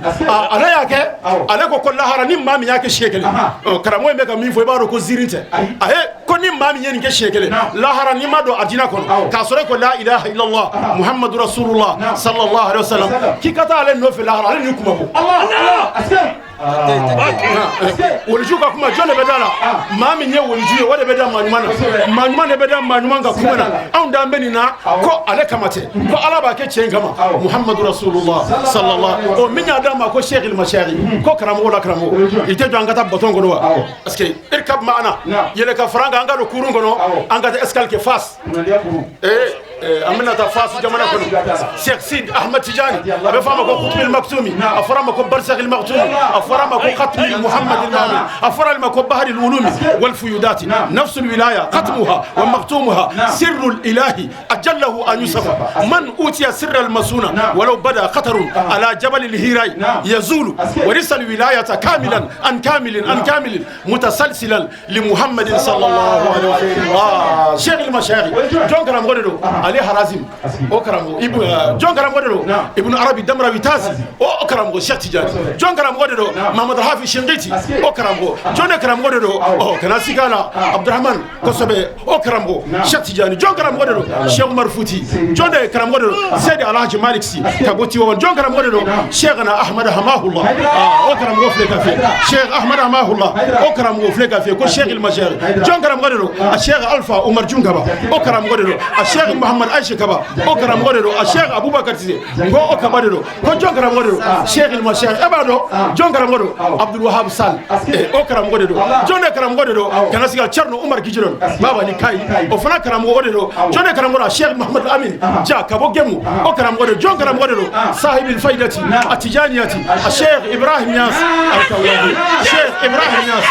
Ale y'a kɛ, ale ko ko lahara ni maa min y'a kɛ siɲɛ kelen, karamɔgɔ in bɛ ka min fɔ, i b'a dɔn ko ziiri tɛ. A ye ko ni maa min ye nin kɛ siɲɛ kelen, lahara n'i ma don arijinɛ kɔnɔ k'a sɔrɔ e ko la ilaha illallah muhammadu rasulullah sallallahu alaihi wasallam, k'i ka taa ale nɔfɛ lahara, ale n'i kuma bɔ. Waliju ka kuma, jɔn de bɛ da la? Maa min ye waliju ye, o de bɛ da maa ɲuman na. Maa ɲuman de bɛ da maa ɲuman ka kuma na. Anw d'an bɛ nin na ko ale kama tɛ, ko Ala b'a kɛ cɛ in kama, Muhamadu Rasulullah sallallahu. O min y'a d'a ma ko Sheikh Mashari, ko karamɔgɔ la karamɔgɔ, i tɛ jɔ an ka taa baton kɔnɔ wa? Parce que irkab ma'ana, yɛlɛ ka fara an kan, an ka don kurun kɔnɔ, an ka taa escale kɛ Fas. An bɛna taa Fas jamana kɔnɔ. Cheikh Sid Ahmed Tijani, a bɛ fɔ a ma ko Kutubul Maktumi, a fɔra a ma ko Barsakh Maktumi, a fɔra a ma ko Khatmi Muhammad al-Mamin, a fɔra a ma ko Bahri al-Ulumi wal Fuyudati, nafsul wilaya, khatmuha wa maktumuha, sirru ilahi ajallahu an yusafa, man utiya sirra al-masuna walau bada khatarun ala jabal al-hirai yazulu, warisa al-wilayata kamilan an kamilin an kamilin mutasalsilan li Muhammadin sallallahu alaihi wasallam. Ah, Cheikh al-Mashayikh, jɔn karamɔgɔ de don? Ali Harazim, o karamɔgɔ. Ibu jɔn karamɔgɔ de don? Ibn Arabi Damrawi Tazi, o karamɔgɔ. Cheikh Tijani, jɔn karamɔgɔ de don? Mahamad Hafi Shingiti, o karamɔgɔ. Jɔn de karamɔgɔ de don? Ɔ, kana sika la, Abdurahman, kosɛbɛ, o karamɔgɔ. Cheikh Tijani, jɔn karamɔgɔ de don? Cheikh Umar Futi, jɔn de karamɔgɔ de don? Seydi Alhaji Malik Si ka bɔ Tivaouane, jɔn karamɔgɔ de don? Cheikhna Ahmad Hamahullah, o karamɔgɔ filɛ ka fɛ. Cheikh Ahmad Hamahullah, o karamɔgɔ filɛ ka fɛ ko Cheikh El Mashayikh. Jɔn karamɔgɔ de don? A Cheikh Alpha Umar Junkaba, o karamɔgɔ de don. A Cheikh Muhammad Aisha Kaba, o karamɔgɔ de don. A Cheikh Abubakar Sise n ko, o kaba de don. Ko jɔn karamɔgɔ de don? Cheikh El Mashayikh. E b'a dɔn jɔn karamɔgɔ don? Abdul Wahab Sall, o karamɔgɔ de don. Jɔn de karamɔgɔ de don? Kana sigi, Thierno Umar Gijiron Baba ni Kayi, o fana karamɔgɔ de don. Jɔn de karamɔgɔ don? Cheikh Muhammad Amin Ja ka bɔ Gemu, o karamɔgɔ de don. Jɔn karamɔgɔ de don? Sahibil Faidati Atijaniyati, a Cheikh Ibrahim Niass Al-Kawlahi, Cheikh Ibrahim Niass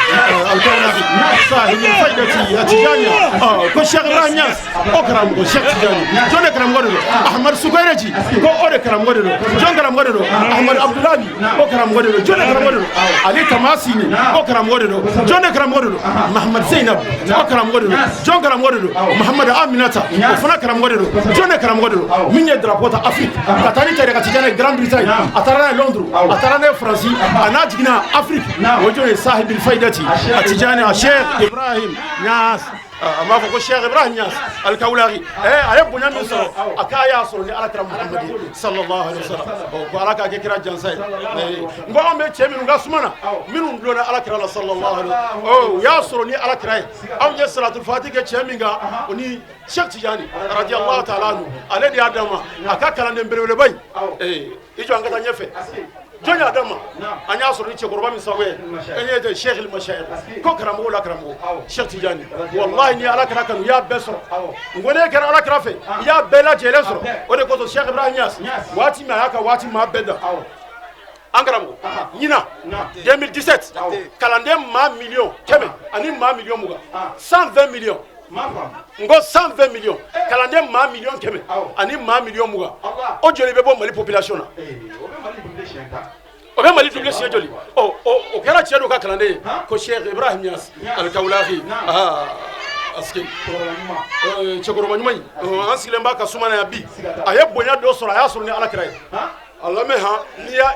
Al-Kawlahi, Sahibil Faidati Atijaniya, ko Cheikh Ibrahim Niass, o karamɔgɔ. Cheikh Tijani, jɔn de karamɔgɔ de don? Ahmad Sukayreji, ko o de karamɔgɔ de don. Jɔn karamɔgɔ de don? Ahmad Abdulahi, o karamɔgɔ de don. Jɔn de karamɔgɔ de don? Ali Tamasini, o karamɔgɔ de don. Jɔn de karamɔgɔ de don? Mahamad Zainab, o karamɔgɔ de don. Jɔn karamɔgɔ de don? Mahamad Aminata, o fana karamɔgɔ de don. Jɔn de karamɔgɔ de don? Min ye drapeau ta Afrique ka taa ni tarika Tijani Grande Bretagne, a taara n'a ye Londres, a taara n'a ye Faransi, a n'a jiginna Afrique, o jɔn ye? Sahibil Faidati Atijani, a Cheikh Ibrahim Niass. A b'a fɔ ko Cheikh Ibrahim Niass Al-Kawlahi, a ye bonya min sɔrɔ, a k'a y'a sɔrɔ ni Ala kira Muhamadi sallallahu alaihi wasallam, ko Ala k'a kɛ kira jansa ye. N ko anw bɛ cɛ minnu ka suma na, minnu dulonna Ala kira la sallallahu alaihi wasallam, u y'a sɔrɔ ni Ala kira ye. Anw ye salatul fati kɛ cɛ min kan, o ni Cheikh Tijani radiyallahu ta'ala anhu, ale de y'a d'an ma, a ka kalanden belebeleba in. I jɔ, an ka taa ɲɛfɛ. Jɔn y'a d'an ma? An y'a sɔrɔ ni cɛkɔrɔba min sago ye, an ye Cheikh El Mashayikh, ko karamɔgɔ la karamɔgɔ, Cheikh Tijani. Wallahi, ni Ala kira kanu, i y'a bɛɛ sɔrɔ. N ko ne kɛra Ala kira fɛ, i y'a bɛɛ lajɛlen sɔrɔ. O de kosɔn Cheikh Ibrahim Niass, waati min a y'a ka waati maa bɛɛ da, an karamɔgɔ, ɲinan 2017, kalanden maa 100 000 000 ani maa 20 000 000, 120 millions. N ko 120 millions, kalanden maa 100 000 000 ani maa 20 000 000, o joli bɛ bɔ Mali population na? O bɛ Mali double siɲɛ joli? Ɔ, o kɛra cɛ dɔ ka kalanden ye ko Cheikh Ibrahim Niass Al-Kawlahi. Parce que cɛkɔrɔba ɲuman in, an sigilen b'a ka suma na yan bi, a ye bonya dɔ sɔrɔ, a y'a sɔrɔ ni Ala kira ye. A lamɛn han,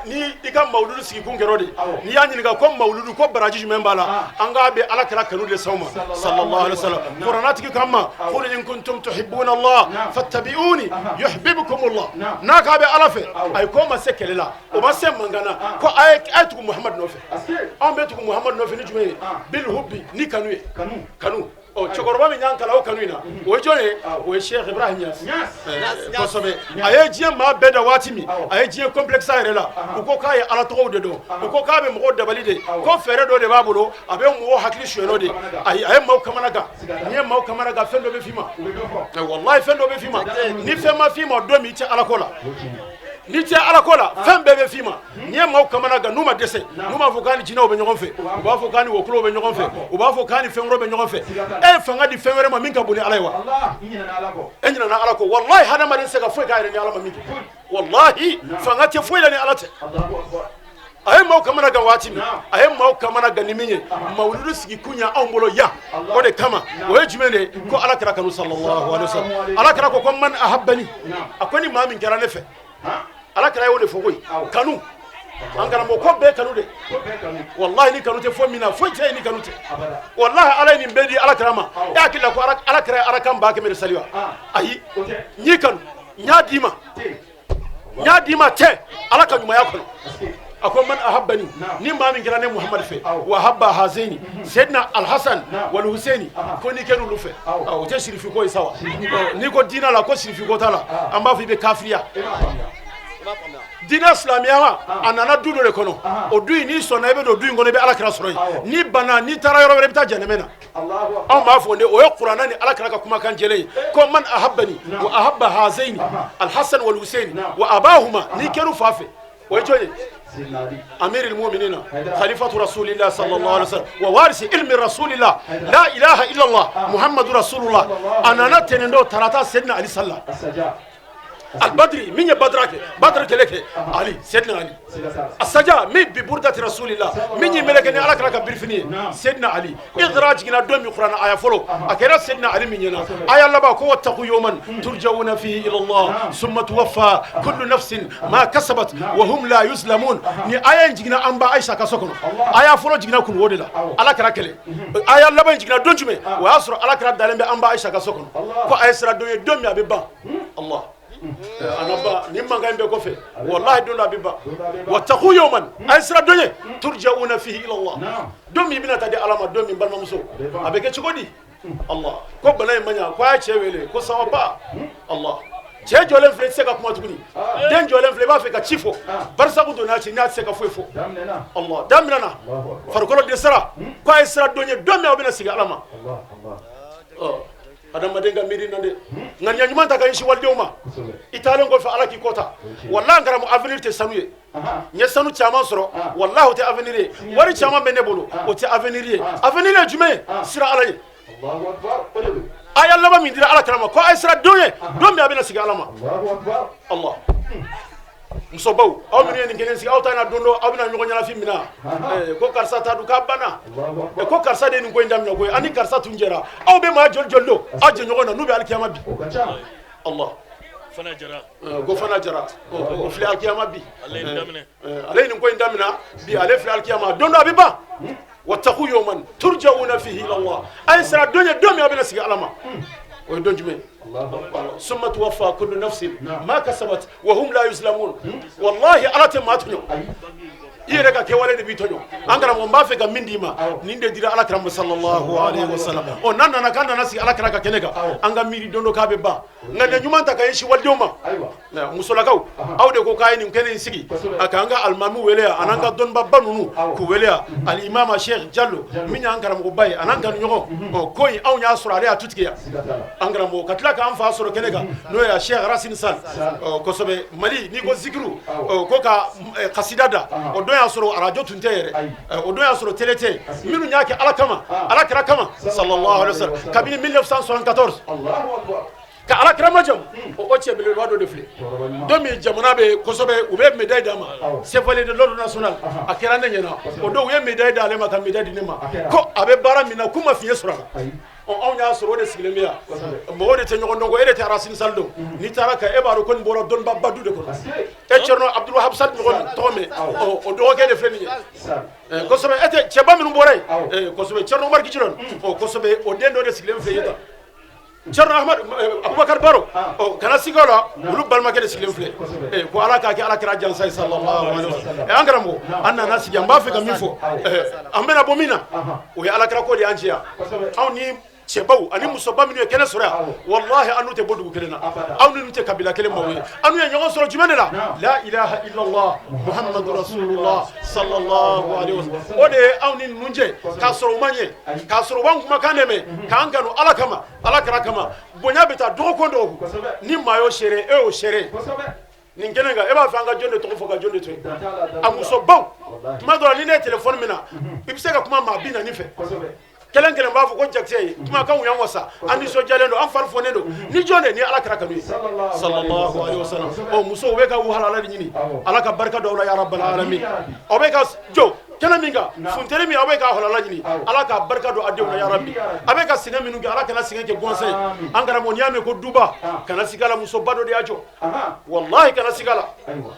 ni i ka mawuludu sigi kun kɛra o de, n'i y'a ɲininka ko mawuludu ko baraji jumɛn b'a la, an k'a bɛ Ala kira kanu de s'anw ma sallallahu alaihi wasallam. Kuranna tigi kan ma: qul in kuntum tuhibbuna Allah fattabi'uni yuhibbukum Allah. N'a k'a bɛ Ala fɛ, ayi, ko ma se kɛlɛ la, o ma se mankan na, ko a ye tugu Muhamadu nɔfɛ. Anw bɛ tugu Muhamadu nɔfɛ ni jumɛn ye? Bil hubbi, ni kanu ye, kanu. Ɔ, cɛkɔrɔba min y'an kalan o kanu in na, o ye jɔn ye? O ye Cheikh Ibrahim Niass. Kosɛbɛ. A ye diɲɛ maa bɛɛ da waati min, a ye diɲɛ complexe a yɛrɛ la. U ko k'a ye Ala tɔgɔw de dɔn, u ko k'a bɛ mɔgɔw dabali de, ko fɛɛrɛ dɔ de b'a bolo, a bɛ mɔgɔw hakili suyɛn de. Ayi, a ye maaw kamana gan. N'i ye maaw kamana gan, fɛn dɔ bɛ f'i ma. Wallahi, fɛn dɔ bɛ f'i ma. Ni fɛn ma f'i ma don min, i tɛ Ala ko la. N'i tɛ Ala ko la, fɛn bɛɛ bɛ f'i ma. N'i ye maaw kamana gan, n'u ma dɛsɛ, n'u m'a fɔ k'a ni jinɛw bɛ ɲɔgɔn fɛ, u b'a fɔ k'a ni wɔkulɔw bɛ ɲɔgɔn fɛ, u b'a fɔ k'a ni fɛn wɛrɛw bɛ ɲɔgɔn fɛ. E ye fanga di fɛn wɛrɛ ma min ka bon ni Ala ye wa? E ɲinɛna Ala kɔ. Wallahi, hadamaden tɛ se ka foyi k'a yɛrɛ ni Ala ma min kɛ. Wallahi, fanga tɛ foyi la ni Ala tɛ. A ye maaw kamana gan waati min, a ye maaw kamana gan ni min ye, mawuludu sigi kun ya anw bolo yan, o de kama. O ye jumɛn de ye? Ko Ala kira kanu sallallahu alaihi wasallam. Ala kira ko man ahabbani, a ko ni maa min kɛra ne fɛ. Ala kira y'o de fɔ koyi. Kanu, an karamɔgɔ, ko bɛɛ kanu de. Wallahi, ni kanu tɛ foyi min na, foyi tɛ yen ni kanu tɛ. Wallahi, Ala ye nin bɛɛ di Ala kira ma. E hakili la ko Ala kira ye arakan 100 000 de sali wa? Ayi, n y'i kanu, n y'a d'i ma, n y'a d'i ma tɛ Ala ka ɲumanya kɔnɔ. A ko man ahabbani, ni maa min kɛra ne Muhamadu fɛ, wa ahabba hazaini, Seydina Alhasan wal Husaini, ko n'i kɛra olu fɛ, o tɛ sirifi ko ye sa wa? N'i ko diinɛ la ko sirifi ko t'a la, an b'a fɔ i bɛ kafiriya. Diinɛ silamɛya, a nana du dɔ de kɔnɔ. O du in, n'i sɔnna, i bɛ don du in kɔnɔ, i bɛ ala kira sɔrɔ yen. N'i banna, n'i taara yɔrɔ wɛrɛ, i bɛ taa janɛmɛ na. Anw b'a fɔ de, o ye kuranɛ ni ala kira ka kumakan jɛlen ye, ko man ahabbani wa ahabba hazaini alhasan wal husaini wa abahuma, n'i kɛr'u fa fɛ, o ye jɔn ye? أمير المؤمنين، خليفة رسول الله صلى الله عليه وسلم، ووارث علم رسول الله، لا إله إلا الله محمد رسول الله. A nana tɛnɛn tarata, Seydina Ali salla albadri, min ye badra kɛ, badra kɛlɛ kɛ, Ali, Seydina Ali asaja min bi burdati rasulillah, min ye meleke ni ala kira ka birifini ye, Seydina Ali. Iqra jiginna don min, kuranɛ aya fɔlɔ, a kɛra Seydina Ali min ɲɛna, aya laban ko wattaqu yawman turja'una fihi ila Allah summa tuwaffa kullu nafsin ma kasabat wa hum la yuzlamun. Ni aya in jiginna an ba Aisha ka so kɔnɔ. Aya fɔlɔ jiginna kuluwo de la, ala kira kɛlɛ. Aya laban jiginna don jumɛn? O y'a sɔrɔ ala kira dalen bɛ an ba Aisha ka so kɔnɔ, ko a ye sira don ye don min a bɛ ban. Allah, a na ban. Nin mankan in bɛɛ kɔfɛ, wallahi, don dɔ a bɛ ban. Wattaqu yawman, a ye sira don ye, turja'una fihi ila Allah, don min i bɛna taa di ala ma. Don min, balimamuso, a bɛ kɛ cogo di? Allah, ko bana in ma ɲa, ko a y'a cɛ wele, ko ça va pas. Allah, cɛ jɔlen filɛ, i tɛ se ka kuma tuguni. Den jɔlen filɛ, i b'a fɛ ka ci fɔ. Barisaku donna ci n'a tɛ se ka foyi fɔ. Allah, daminɛna, farikolo dɛsɛra. Ko a ye sira don ye don min aw bɛna sigi ala ma. Adamaden ka miiri na dɛ, ŋaniya ɲuman ta ka ɲɛsin walidenw ma. I taalen kɔfɛ, ala k'i kɔta. Walahi, an karamɔgɔ, avenir tɛ sanu ye. N ye sanu caman sɔrɔ, walahi, o tɛ avenir ye. Wari caman bɛ ne bolo, o tɛ avenir ye. Avenir ye jumɛn ye? Sira ala ye. Aya laban min dira ala kira ma, ko a ye sira don ye don min a bɛna sigi ala ma. Allah, musobaw, aw minnu ye nin kelen sigi, aw ta na don dɔ, aw bɛna ɲɔgɔn ɲɛnafin minɛ ko karisa ta dun k'a banna, ko karisa de ye nin ko in daminɛ koyi, ani karisa tun jɛra. Aw bɛ maa joli joli don aw jɛɲɔgɔn na n'u bɛ alikiyama bi? Allah, ko fana jara, o filɛ alikiyama bi. Ale ye nin ko in daminɛ bi, ale filɛ alikiyama, don dɔ a bɛ ban. Wattaqu yawman turja'una fihi ila Allah, a ye sira don ye don min aw bɛna sigi ala ma. O ye don jumɛn? Summa tuwaffa kullu nafsin ma kasabat wa hum la yuzlamun. Wallahi, ala tɛ maa tɔɲɔ, i yɛrɛ ka kɛwale de b'i tɔɲɔ. An karamɔgɔ, n b'a fɛ ka min d'i ma, nin de dira ala kira ma sallallahu alaihi wasallam. Ɔ, n'an nana k'an nana sigi ala kira ka kɛnɛ kan, an ka miiri don dɔ k'a bɛ ban. Nka nin ɲuman ta ka ɲɛsin walidenw ma. Musolakaw, aw de ko k'a ye nin kɛnɛ in sigi, a k'an ka alimami wele yan, an'an ka dɔnnibaba ninnu k'u wele yan, alimama Sheikh Jalo min y'an karamɔgɔba ye, an'an kanuɲɔgɔn. Ɔ, ko in, anw y'a sɔrɔ ale y'a tu tigɛ yan. An karamɔgɔ ka tila k'an fa sɔrɔ kɛnɛ kan, n'o ye Sheikh Racine Sall. Ɔ, kosɛbɛ, Mali, n'i ko zikiru, ko ka kasida da, o don y'a sɔrɔ arajo tun tɛ yɛrɛ, o don y'a sɔrɔ télé tɛ. Minnu y'a kɛ ala kama, ala kira kama sallallahu alaihi wasallam, kabini 1974 ka ala kira majamu, o cɛ belebeleba dɔ de filɛ. Don min jamana bɛ kosɛbɛ, u bɛ médaille d'a ma, chevalier de l'ordre national, a kɛra ne ɲɛna. O don u ye médaille d'ale ma, ka médaille di ne ma, ko a bɛ baara min na, k'u ma fiɲɛ sɔrɔ a la. Ɔ, anw y'a sɔrɔ o de sigilen bɛ yan. Mɔgɔw de tɛ ɲɔgɔn dɔn ko e de tɛ Racine Sall dɔn. N'i taara ka e b'a dɔn ko nin bɔra dɔnnibaba du de kɔnɔ. E Thierno Abdoul Wahab Sall ɲɔgɔn tɔgɔ mɛn, ɔ, o dɔgɔkɛ de filɛ nin ye. Kosɛbɛ, e tɛ cɛba minnu bɔra yen, kosɛbɛ, Thierno Oumar Guidjirone, ɔ, kosɛbɛ, o den dɔ de sigilen filɛ ye tan, Thierno Ahmad Abubakar Baro. Ɔ, kana siga o la, olu balimakɛ de sigilen filɛ. Ko ala k'a kɛ ala kira jansa ye sallallahu alaihi wasallam. An karamɔgɔ, an nana sigi, an b'a fɛ ka min fɔ, an bɛna bɔ min na, o ye ala kira ko de y'an ci yan. Anw ni cɛbaw ani musoba minnu ye kɛnɛ sɔrɔ yan, wallahi, an n'u tɛ bɔ dugu kelen na, aw n'u tɛ kabila kelen maaw ye. An n'u ye ɲɔgɔn sɔrɔ jumɛn de la? La ilaha illallah muhammadu rasulullah sallallahu alaihi wasallam. O de ye anw ni ninnu cɛ, k'a sɔrɔ u ma ɲɛ, k'a sɔrɔ u b'an kumakan de mɛn, k'an kanu ala kama, ala kira kama. Bonya bɛ taa dɔgɔkun dɔgɔkun. Ni maa y'o seere, e y'o seere nin kɛnɛ kan. E b'a fɛ an ka jɔn de tɔgɔ fɔ, ka jɔn de to yen? A musobaw, tuma dɔ la, ni ne ye téléphone minɛ, i bɛ se ka kuma maa 40 fɛ. Kelen kelen b'a fɔ ko jakite ye kumakanw y'an wasa, an nisɔndiyalen don, an fari fɔnen don. Ni jɔn de ni ala kira kanu ye sallallahu alaihi wasallam. Ɔ, musow bɛ ka halala de ɲini, ala ka barika dɔw la ya rabbal alamin. Aw bɛ ka jɔ kɛnɛ min kan, funteni min, aw bɛ ka halala ɲini, ala ka barika don a denw na ya rabbi. A bɛ ka sɛgɛn minnu kɛ, ala kana sɛgɛn kɛ gansan ye. An karamɔgɔ, n'i y'a mɛn ko duba, kana siga la, musoba dɔ de y'a jɔ. Wallahi, kana siga la.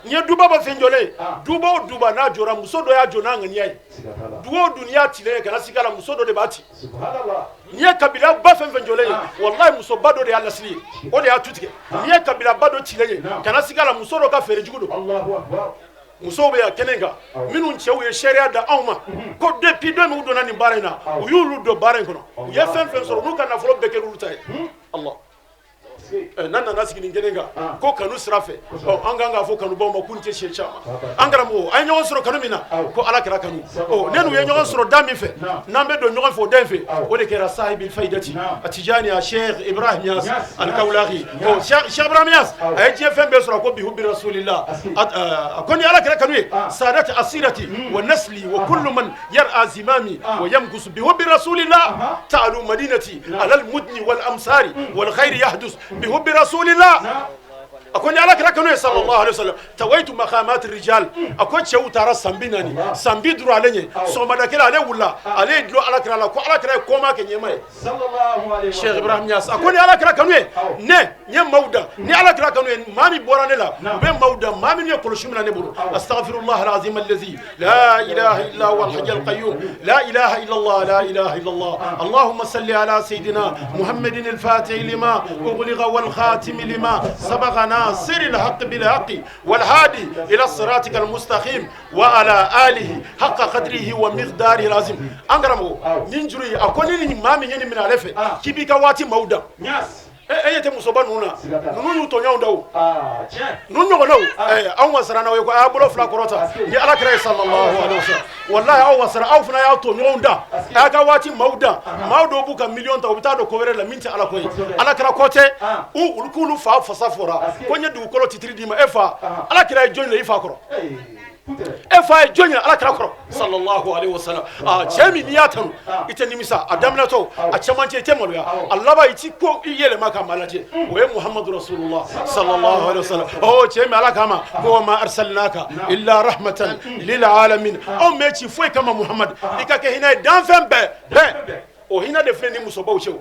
N'i ye duba ba fɛn jɔlen ye, duba o duba n'a jɔra, muso dɔ y'a jɔ n'a ŋaniya ye. Dugu o du, n'i y'a tilen ye, kana siga la, muso dɔ de b'a ci. N'i ye kabila ba fɛn fɛn jɔlen ye, wallahi, musoba dɔ de y'a lasiri ye, o de y'a tu tigɛ. N'i ye kabila ba dɔ cilen ye, kana siga la, muso dɔ ka feere jugu don. Musow bɛ yan kɛnɛ kan, minnu cɛw ye seereya da anw ma ko depuis don min u donna nin baara in na, u y'olu don baara in kɔnɔ, u ye fɛn fɛn sɔrɔ, n'u ka nafolo bɛɛ kɛra olu ta ye. Allah, n'an nana sigi nin kɛnɛ kan ko kanu sira fɛ, ɔ, an kan k'a fɔ kanubaw ma k'u ni ce siɲɛ caman. An karamɔgɔ, an ye ɲɔgɔn sɔrɔ kanu min na, ko Ala kira kanu. Ɔ, ne n'u ye ɲɔgɔn sɔrɔ da min fɛ, n'an bɛ don ɲɔgɔn fɛ o da in fɛ, o de kɛra sahibi faidati a Tijani a Cheikh Ibrahim Niass al-Kawlahi. Ɔ, Cheikh Ibrahim Niass, a ye diɲɛ fɛn bɛɛ sɔrɔ ko bi hubbi rasulillah, a ko ni Ala kira kanu ye sadat asirati wa nasli wa kullu man yar'a zimami wa yamkusu bi hubbi rasulillah ta'alu madinati ala al-mudni wal amsari wal khair yahdus bi hubbi rasulillah. A ko ni Ala kira kanu ye, sallallahu alaihi wasallam, tawaitu maqamat rijal. A ko cɛw taara san 40, san 50 ale ɲɛ, sɔgɔmada kelen ale wulila, ale ye dulon Ala kira la ko Ala kira ye kɔma kɛ ɲɛma ye. Cheikh Ibrahim Niass a ko ni Ala kira kanu ye, ne n ye maaw dan ni Ala kira kanu ye, maa min bɔra ne la, u bɛ maaw dan, maa min ye kɔlɔsi minɛ ne bolo. Astaghfirullah alazim allazi la ilaha illa huwa alhayy alqayyum, la ilaha illa Allah, la ilaha illa Allah. Allahumma salli ala sayidina Muhammadin al-fatih lima ughliqa wal khatim lima sabaqa nasir alhaq bil haqq wal hadi ila siratika almustaqim wa ala alihi haqqa qadrihi wa miqdarihi alazim. An karamɔgɔ, nin juru in, a ko ni maa min ye nin minɛ ale fɛ, k'i b'i ka waati maaw dan. E ɲɛ tɛ musoba ninnu na, ninnu y'u tɔɲɔgɔnw da o, ninnu ɲɔgɔnnaw. Anw wasara n'aw ye ko a y'a bolo fila kɔrɔta ni Ala kira ye, sallallahu alaihi wasallam. Wallahi, aw wasara, aw fana y'a tɔɲɔgɔnw da, a y'a ka waati maaw da. Maaw dɔw b'u ka miliyɔn ta, u bɛ taa don ko wɛrɛ la min tɛ Ala ko ye, Ala kira ko tɛ. U olu k'olu fa fasa fɔra ko n ye dugukolo titiri d'i ma, e fa Ala kira ye jɔn ye i fa kɔrɔ? E fa ye jɔn ye Ala kira kɔrɔ, sallallahu alaihi wasallam? A cɛ min n'i y'a tanu, i tɛ nimisa a daminɛtɔ, a cɛmancɛ i tɛ maloya, a laban i ti ko i yɛlɛma ka maa lajɛ, o ye Muhammadu rasulullah sallallahu alaihi wasallam. Ɔ, cɛ min Ala kama ko wa ma arsalnaka illa rahmatan lil alamin, anw bɛ ci foyi kama Muhammad, i ka kɛ hinɛ ye danfɛn bɛɛ bɛɛ. O hinɛ de filɛ ni musobaw cɛ,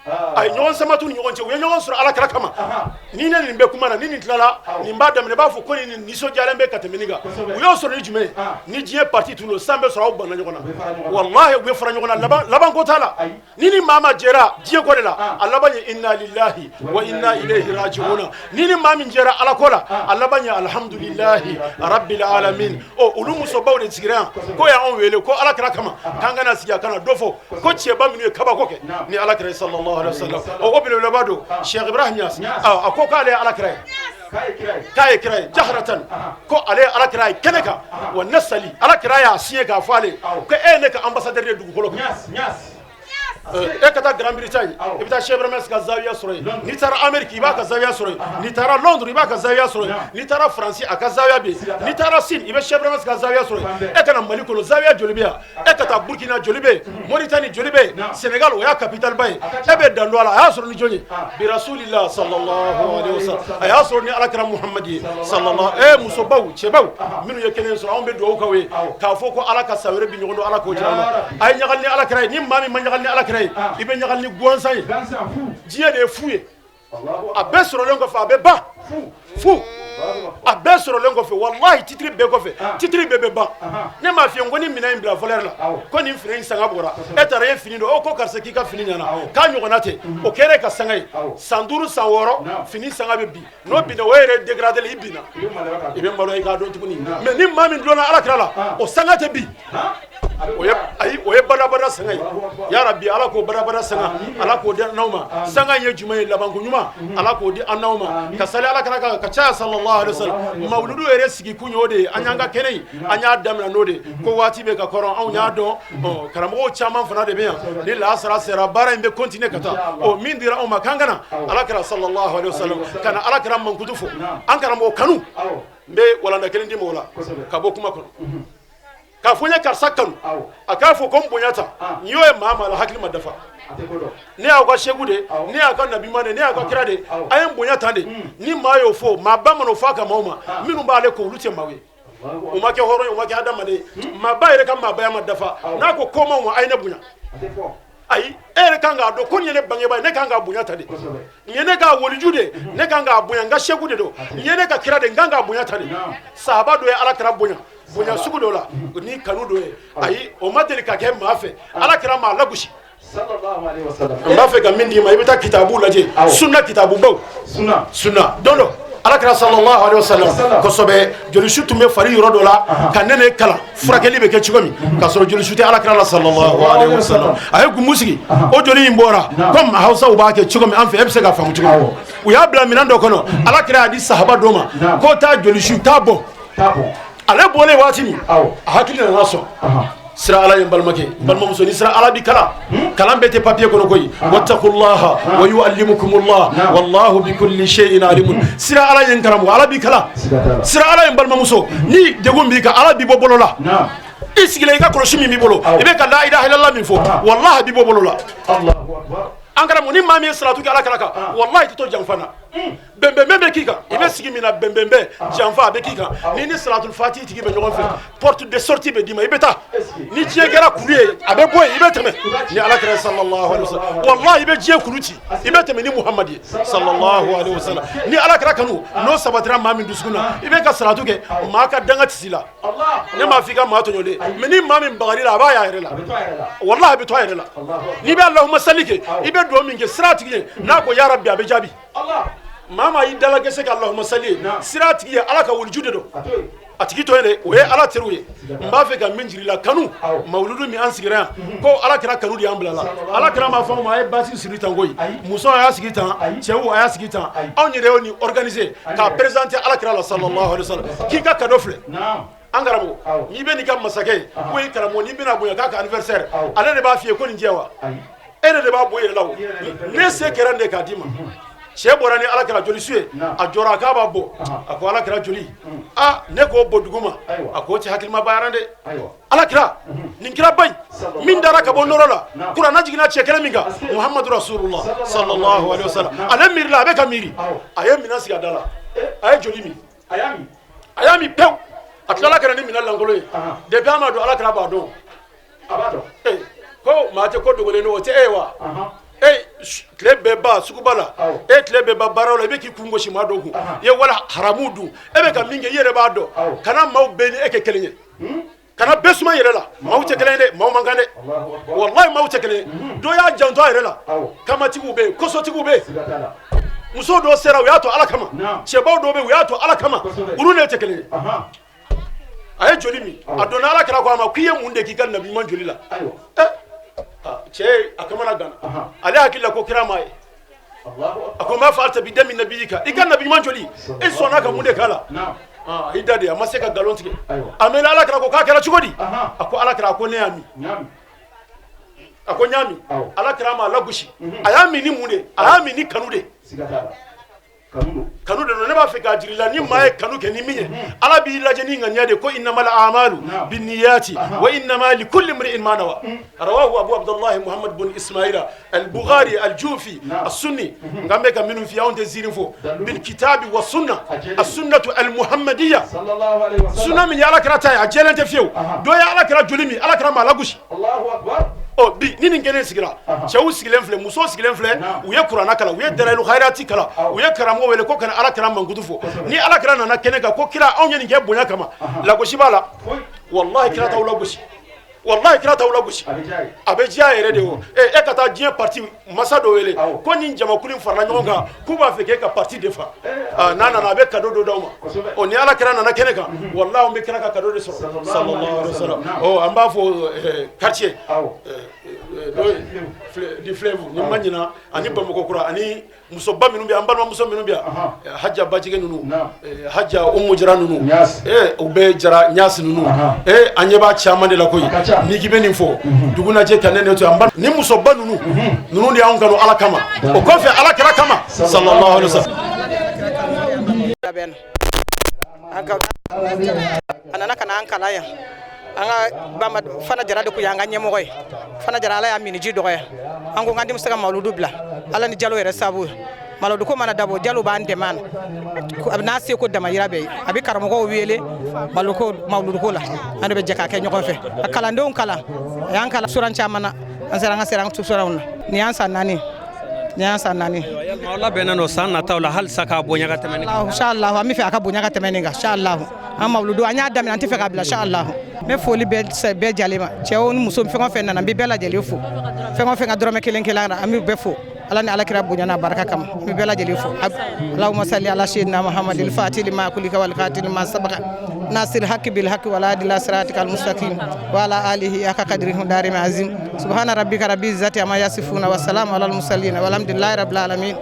a ye ɲɔgɔn samatu ni ɲɔgɔn cɛ, u ye ɲɔgɔn sɔrɔ Ala kira kama. Ni ne nin bɛ kuma na, ni nin tilala nin b'a daminɛ, i b'a fɔ ko nin nisɔndiyalen bɛ ka tɛmɛ nin kan. U y'o sɔrɔ ni jumɛn ye? Ni diɲɛ parti tun don san bɛ sɔrɔ, aw banna ɲɔgɔn na, walahi u bɛ fara ɲɔgɔn na, laban labanko t'a la. Ni maa ma jɛra diɲɛ ko de la, a laban ye inna lillahi wa inna ilayhi raji'un. Ni maa min jɛra Ala ko la, a laban ye alhamdulillahi rabbil alamin. Ɔ, olu musobaw de sigira yan ko y'anw wele ko Ala kira kama k'an kana sigi a kana dɔ fɔ ko cɛba minnu ye kabako kɛ ni Ala kira ye, sallallahu alaihi wasallam. Ɔ, o belebeleba don Cheikh Ibrahim Niass. A ko k'ale ye Ala kira ye, k'a ye kira ye jaharatan, ko ale ye Ala kira ye kɛnɛ kan wa nasali. Ala kira y'a signé k'a fɔ ale ko e ye ne ka ambassadeur ye dugukolo kan. E ka taa Grande Bretagne, i bɛ taa Cheikh Ibrahim ka zawiya sɔrɔ yen. N'i taara Amérique, i b'a ka zawiya sɔrɔ yen. N'i taara Londres, i b'a ka zawiya sɔrɔ yen. N'i taara France, a ka zawiya bɛ yen. N'i taara Chine, i bɛ Cheikh Ibrahim ka zawiya sɔrɔ yen. E ka na Mali kɔnɔ, zawiya joli bɛ yan? E ka taa Burkina, joli bɛ yen? Mauritanie, joli bɛ yen? Sénégal, o y'a capitale ba ye. E bɛ dan don a la, a y'a sɔrɔ ni jɔn ye? Bi rasulillah sallallahu alaihi wasallam, a y'a sɔrɔ ni Ala kira Muhammad ye sallallahu. E musobaw, cɛbaw minnu ye kɛnɛ sɔrɔ, anw bɛ dugawu k'aw ye k'a fɔ ko Ala ka san wɛrɛ bi ɲɔgɔn don, Ala k'o jira an na. A ye ɲagali ni Ala kira ye. Ni maa min ma ɲagali ni Ala kira ye, i bɛ ɲagali ni gansan ye. Diɲɛ de ye fu ye, a bɛɛ sɔrɔlen kɔfɛ a bɛ ban fu. A bɛɛ sɔrɔlen kɔfɛ, walahi, titiri bɛɛ kɔfɛ, titiri bɛɛ bɛ ban. Ne m'a f'i ye ko ni minɛn in bila valeur la, ko nin fini in sanga bɔra, e taara e ye fini don, o ko karisa k'i ka fini ɲɛna, k'a ɲɔgɔnna tɛ, o kɛra e ka sanga ye. San 5, san 6, fini sanga bɛ bin. N'o binna, o yɛrɛ dégradé, i binna, i bɛ maloya i k'a dɔn tuguni. Mais ni maa min dulonna Ala kira la, o sanga tɛ bin. O ye, ayi, o ye badabada sanga ye. Ya Rabi, Ala k'o badabada sanga, Ala k'o di n'aw ma. Sanga in ye jumɛn ye? Labanko ɲuman, Ala k'o di an n'aw ma, ka sali Ala kira kan ka caya, sallallahu alaihi wasallam. Mawuludu yɛrɛ sigi kun y'o de ye. An y'an ka kɛnɛ in, an y'a daminɛ n'o de ye ko waati bɛ ka kɔrɔ, anw y'a dɔn. Ɔ, karamɔgɔw caman fana de bɛ yan. Ni laasara sera, baara in bɛ continuer ka taa. Ɔ, min dira anw ma k'an kana Ala kira sallallahu alaihi wasallam, ka na Ala kira mankutu fɔ, an karamɔgɔ kanu. N bɛ walanda kelen di ma o la ka bɔ kuma kɔnɔ k'a fɔ n ye karisa kanu, a k'a fɔ ko n bonya ta. N'i y'o ye maa maa la, hakili ma dafa. Ne y'aw ka seku de, ne y'aw ka nabiman de, ne y'aw ka kira de, a ye n bonya tan de. Ni maa y'o fɔ, maa ba mana o fɔ a ka maaw ma minnu b'ale kɔ, olu tɛ maaw ye, u ma kɛ hɔrɔn ye, u ma kɛ adamaden ye. Maaba yɛrɛ ka maabaya ma dafa n'a ko ko ma, a ye ne bonya. Ayi, e yɛrɛ kan k'a dɔn ko nin ye ne bangebaa ye, ne kan k'a bonya ta de. Nin ye ne ka waliju de, ne kan k'a bonya, n ka seku de don. Nin ye ne ka kira de, n kan k'a bonya ta de. Sahaba dɔ ye Ala kira bonya bonya sugu dɔ la ni kanu dɔ ye. Ayi, o ma deli ka kɛ maa fɛ, Ala kira maa lagosi. N b'a fɛ ka min d'i ma, i bɛ taa kitabu lajɛ, sunna kitabu baw, sunna don dɔ. Alakira sallallahu alaihi wasallam, kosɛbɛ. Jolisu tun bɛ fari yɔrɔ dɔ la ka nɛnɛ kalan, furakɛli bɛ kɛ cogo min, k'a sɔrɔ jolisu tɛ Alakira la sallallahu alaihi wasallam. A ye gumu sigi, o joli in bɔra comme Hausaw b'a kɛ cogo min an fɛ, e bɛ se k'a faamu cogo min. U y'a bila minɛn dɔ kɔnɔ, Alakira y'a di sahaba dɔ ma ko taa jolisu t'a bɔ. Ale bɔlen waati min, a hakili nana sɔn. Sira Ala ye, n balimakɛ, n balimamuso, ni sira Ala bi kalan, kalan bɛɛ tɛ papier kɔnɔ koyi. Wattaqullaha wa yuallimukumullah wallahu bikulli shay'in alimun. Sira Ala ye, n karamɔgɔ, Ala bi kalan. Sira Ala ye, n balimamuso, ni degun b'i kan, Ala b'i bɔ bolo la. I sigilen, i ka kɔlɔsi min b'i bolo, i bɛ ka la ilaha illallah min fɔ, wallahi b'i bɔ bolo la. An karamɔgɔ, ni maa min ye salatu kɛ Ala kira kan, wallahi i tɛ to janfa na. Bɛnbɛnbɛn bɛ k'i kan, i bɛ sigi min na, bɛnbɛnbɛn janfa a bɛ k'i kan. Ni salatul fati tigi bɛ ɲɔgɔn fɛ, porte de sortie bɛ d'i ma, i bɛ taa. Ni diɲɛ kɛra kulu ye, a bɛ bɔ yen, i bɛ tɛmɛ ni Ala kira sallallahu alaihi wasallam. Wallahi i bɛ diɲɛ kulu ci, i bɛ tɛmɛ ni Muhamadi ye sallallahu alaihi wasallam. Ni Ala kira kanu n'o sabatira maa min dusukun na, i bɛ ka salatu kɛ, maa ka danga tɛ s'i la. Ne m'a fɔ i ka maa tɔɲɔ dɛ, mais ni maa min bagar'i la, a b'a ye a yɛrɛ la, wallahi a bɛ to a yɛrɛ la. N'i bɛ Allahumma salli kɛ, i bɛ dugawu min kɛ, sira tigi ye, n'a ko ya Rabbi, a bɛ jaabi. Maa maa y'i dala gɛsɛ ka Allahumma salli ye, sira tigi ye, Ala ka waliju de don, a tigi to yen dɛ, o ye Ala teriw ye. N b'a fɛ ka min jira i la, kanu mawuludu min an sigira yan, ko Ala kira kanu de y'an bila la. Ala kira m'a fɔ anw ma a ye basi siri tan koyi. Muso a y'a sigi tan, cɛw a y'a sigi tan. Anw yɛrɛ y'o nin organiser k'a présenter Ala kira la sallallahu alaihi wasallam, k'i ka cadeau filɛ. An karamɔgɔ, n'i bɛ n'i ka masakɛ ye ko i karamɔgɔ, n'i bɛna bonya k'a ka anniversaire, ale de b'a f'i ye ko nin jɛ wa, e de b'a bɔ i yɛrɛ la. O ne se kɛra nin de k'a d'i ma. Cɛ bɔra ni Ala kira jolisu ye, a jɔra a k'a b'a bɔ, a ko Ala kira joli, aa ne k'o bɔ dugu ma, a k'o tɛ hakilima baara dɛ. Ala kira nin kira ba in min dara ka bɔ nɔrɔ la, kuranna jiginna cɛ kelen min kan, Muhammadu Rasulullah sallallahu alaihi wasallam, ale miirila, a bɛ ka miiri, a ye minɛn sigi a da la, a ye joli min, a y'a min pewu, a tilala ka na ni minɛn lankolon ye. Depuis a ma don, Ala kira b'a dɔn ko maa tɛ ko dogolen don, o tɛ e ye wa? E tile bɛɛ ba suguba la, e tile bɛɛ ba baaraw la, i bɛ k'i kun gosi maa dɔw kun, i ye wala haramu dun, e bɛ ka min kɛ, i yɛrɛ b'a dɔn. Kana maaw bɛɛ ni e kɛ kelen ye, kana bɛɛ suma yɛrɛ la. Maaw tɛ kelen ye dɛ, maaw man kan dɛ, wallahi maaw tɛ kelen ye. Dɔ y'a janto a yɛrɛ la, kamatigiw bɛ yen, kosotigiw bɛ yen, muso dɔw sera u y'a to Ala kama, cɛbaw dɔw bɛ yen u y'a to Ala kama, olu ne tɛ kelen ye. A ye joli min, a donna Ala kira ko a ma k'i ye mun de k'i ka nabi ɲuman joli la? Cɛ a kamana gana, ale hakili la ko kira ma ye. A ko n b'a fɔ alita bi dami nabi kan, i ka nabi ɲuman joli, e sɔnna ka mun de k'a la? I da de a ma se ka nkalon tigɛ. A mɛnna, Ala kira ko k'a kɛra cogo di? A ko Ala kira, a ko ne y'a min. A ko n y'a min. Ala kira ma a lagosi. A y'a min ni mun de? A y'a min ni kanu de, kanu de don. Ne b'a fɛ k'a jira i la, ni maa ye kanu kɛ ni min ye, Ala b'i lajɛ ni ŋaniya de ko innamal a'malu binniyati wa innama likulli imri'in ma nawa. Rawahu Abu Abdullah Muhammad bin Ismaila al-Bukhari al-Jufi as-Sunni. Nka n bɛ ka minnu f'i ye, anw tɛ ziiri fɔ, bil kitabi wa sunna, as-sunnatu al-muhammadiyya, sunna min ye Ala kira ta ye, a jɛlen tɛ fiyewu. Dɔ ye Ala kira joli min, Ala kira ma a lagosi. Ɔ bi ni nin kelen sigira, cɛw sigilen filɛ, musow sigilen filɛ, u ye kuranna kalan, u ye dalayilu hayirati kalan, u ye karamɔgɔ wele ko kana Ala kira mankutu fɔ. Ni Ala kira nana kɛnɛ kan ko kira, anw ye nin kɛ bonya kama, lagosi b'a la. Wallahi kira t'aw lagosi, wallahi kira t'aw lagosi, a bɛ diya yɛrɛ de. O e ka taa diɲɛ parti masa dɔ wele ko nin jamakulu in farala ɲɔgɔn kan k'u b'a fɛ k'e ka parti de fa, n'a nana a bɛ cadeau dɔ d'aw ma. Ɔ ni Ala kira nana kɛnɛ kan, wallahi an bɛ kira ka cadeau de sɔrɔ sallallahu alaihi wasallam. Ɔ an b'a fɔ quartier du fleuve ni ma ɲina, ani Bamakɔ kura, ani musoba minnu bɛ, an balimamuso minnu bɛ yan, Hajja Bajige ninnu, Hajja Umu Jara ninnu, u bɛ Jara Ɲasi ninnu, an ɲɛ b'a caman de la koyi. N'i k'i bɛ nin fɔ dugu lajɛ ka ne to yan, ni musoba ninnu de y'anw kanu Ala kama, o kɔfɛ Ala kira kama sallallahu alaihi wasallam. A nana ka na an kalan yan. An ka Bama Fana Jara de kun y'an ka ɲɛmɔgɔ ye. Fana Jara, Ala y'a miniji dɔgɔya, an ko k'an denmuso ka mawuludu bila Ala ni Jalo yɛrɛ sababu ye. Mawuludu ko mana dabɔ, Jalo b'an dɛmɛ a la, a bɛ n'a se ko damayira bɛɛ ye, a bɛ karamɔgɔw wele mawuludu ko la, an de bɛ jɛ k'a kɛ ɲɔgɔn fɛ, ka kalandenw kalan. A y'an kalan suran caman na, an sera an ka sera an suranw na. Nin y'an san 4, nin y'an san 4. Aw labɛnnen don san nataw la halisa k'a bonya ka tɛmɛ nin kan? Inshallah, an bɛ fɛ a ka bonya ka tɛmɛ nin kan inshallah. An mawuludu an y'a daminɛ, an tɛ fɛ k'a bila inshallah. N bɛ foli bɛɛ jalen ma, cɛw ni muso, fɛn o fɛn nana, n bɛ bɛɛ lajɛlen fo. Fɛn o fɛn ka dɔrɔmɛ kelen kelen na, an bɛ bɛɛ fo. Ala ni Alakira bonya n'a barika kama, n bɛ bɛɛ lajɛlen fo. Allahumma salli ala sayyidina Muhammadil fatih lima ughliqa wal khatim lima sabaqa nasir haqqi bil haqqi wal hadi ila siratikal mustaqim wa ala alihi haqqa qadrihi wa miqdarihil azim. Subhana rabbika rabbil izzati amma yasifuna wa salamun alal mursalin walhamdulillahi rabbil alamin.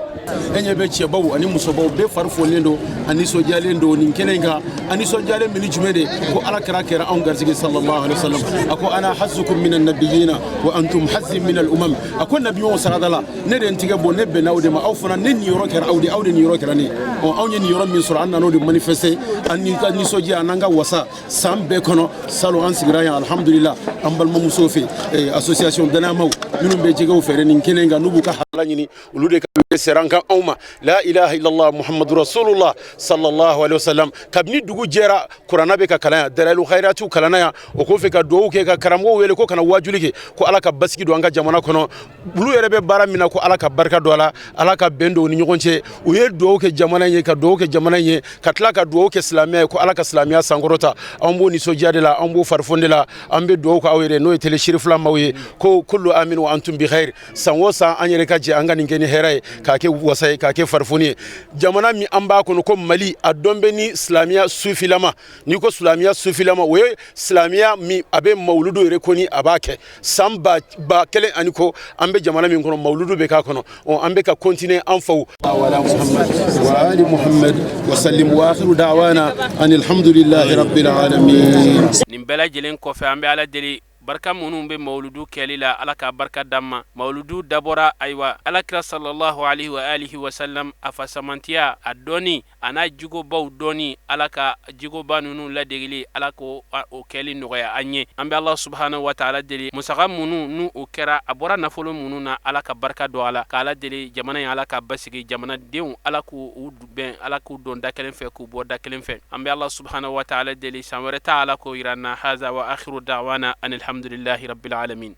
E ɲɛ bɛ cɛbaw ani musobaw bɛɛ fari folilen don, a nisɔndiyalen don nin kɛnɛ in kan. A nisɔndiyalen bɛ ni jumɛn de? Ko Ala kira kɛra anw garisɛgɛ, sallallahu alaihi wasallam. A ko: ana hazzukum minan nabiyina wa antum hazzi minal umam. A ko nabiɲɔgɔn sarada la, ne de n tigɛ bɔ, ne bɛnna aw de ma, aw fana ne niyɔrɔ kɛra aw de, aw de niyɔrɔ kɛra ne. Ɔ, anw ye niyɔrɔ min sɔrɔ, an nan'o de manifester, an ni ka nisɔndiya an n'an ka wasa san bɛɛ kɔnɔ. Salon an sigira yan, alhamdulillah, an balimamusow fɛ, association danayamaw minnu bɛ jɛgɛw feere nin kɛnɛ in kan, n'u b'u ka halala ɲini, olu de ka sera an kan anw ma. La ilaha illallah Muhammadu rasulullah sallallahu alaihi wasallam. Kabini dugu jɛra, kuranna bɛ ka kalan yan, dalayilu khayratiw kalanna yan. O kɔfɛ, ka dugawu kɛ, ka karamɔgɔw wele ko kana wajuli kɛ, ko Ala ka basigi don an ka jamana kɔnɔ. Olu yɛrɛ bɛ baara min na, ko Ala ka barika don a la, Ala ka bɛn don u ni ɲɔgɔn cɛ. U ye dugawu kɛ jamana ye, ka dugawu kɛ jamana ye, ka tila ka dugawu kɛ silamɛya ye, ko Ala ka silamɛya sankɔrɔta. An b'o nisɔndiya de la, an b'o farifon de la. An bɛ dugawu kɛ aw yɛrɛ, n'o ye télé Sirifila maaw ye, ko kullu amin wa antum bi khair. San o san, an yɛrɛ ka jɛ an ka nin kɛ ni hɛrɛ ye, k'a kɛ wasa ye, k'a kɛ farifoni ye. Jamana min an b'a kɔnɔ ko Mali, a dɔn bɛ ni silamɛya sufilama. N'i ko silamɛya sufilama, o ye silamɛya min a bɛ mawuludu yɛrɛ kɔni, a b'a kɛ san 1000 ani ko. An bɛ jamana min kɔnɔ, mawuludu bɛ k'a kɔnɔ. An bɛ ka continuer an faw wa Muhammad wa ali Muhammad wa sallim wa akhiru da'wana anil hamdulillahi rabbil alamin. Nin bɛɛ lajɛlen kɔfɛ, an bɛ Ala deli, barika minnu bɛ mawuludu kɛli la, Ala ka barika d'an ma. Mawuludu dabɔra, ayiwa, Alakira sallallahu alaihi wa alihi wa sallam, a fasamantiya a dɔɔni, a n'a jogobaw dɔɔni, Ala ka jogoba ninnu ladegeli, Ala ko o kɛli nɔgɔya an ye. An bɛ Ala subhanahu wa taala deli, musaka minnu n'u o kɛra, a bɔra nafolo minnu na, Ala ka barika don a la. Ka Ala deli, jamana in, Ala ka basigi, jamanadenw, Ala k'u bɛn, Ala k'u don da kelen fɛ, k'u bɔ da kelen fɛ. An bɛ Ala subhanahu wa taala deli, san wɛrɛ ta, Ala k'o yira an na. Haza wa akhiru da'wana anil hamdulillahi rabbil alamin.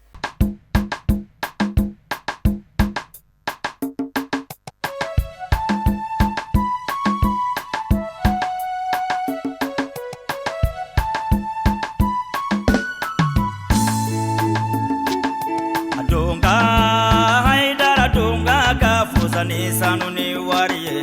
Donga Haidara, donga ka fusa ni sanu ni wari ye.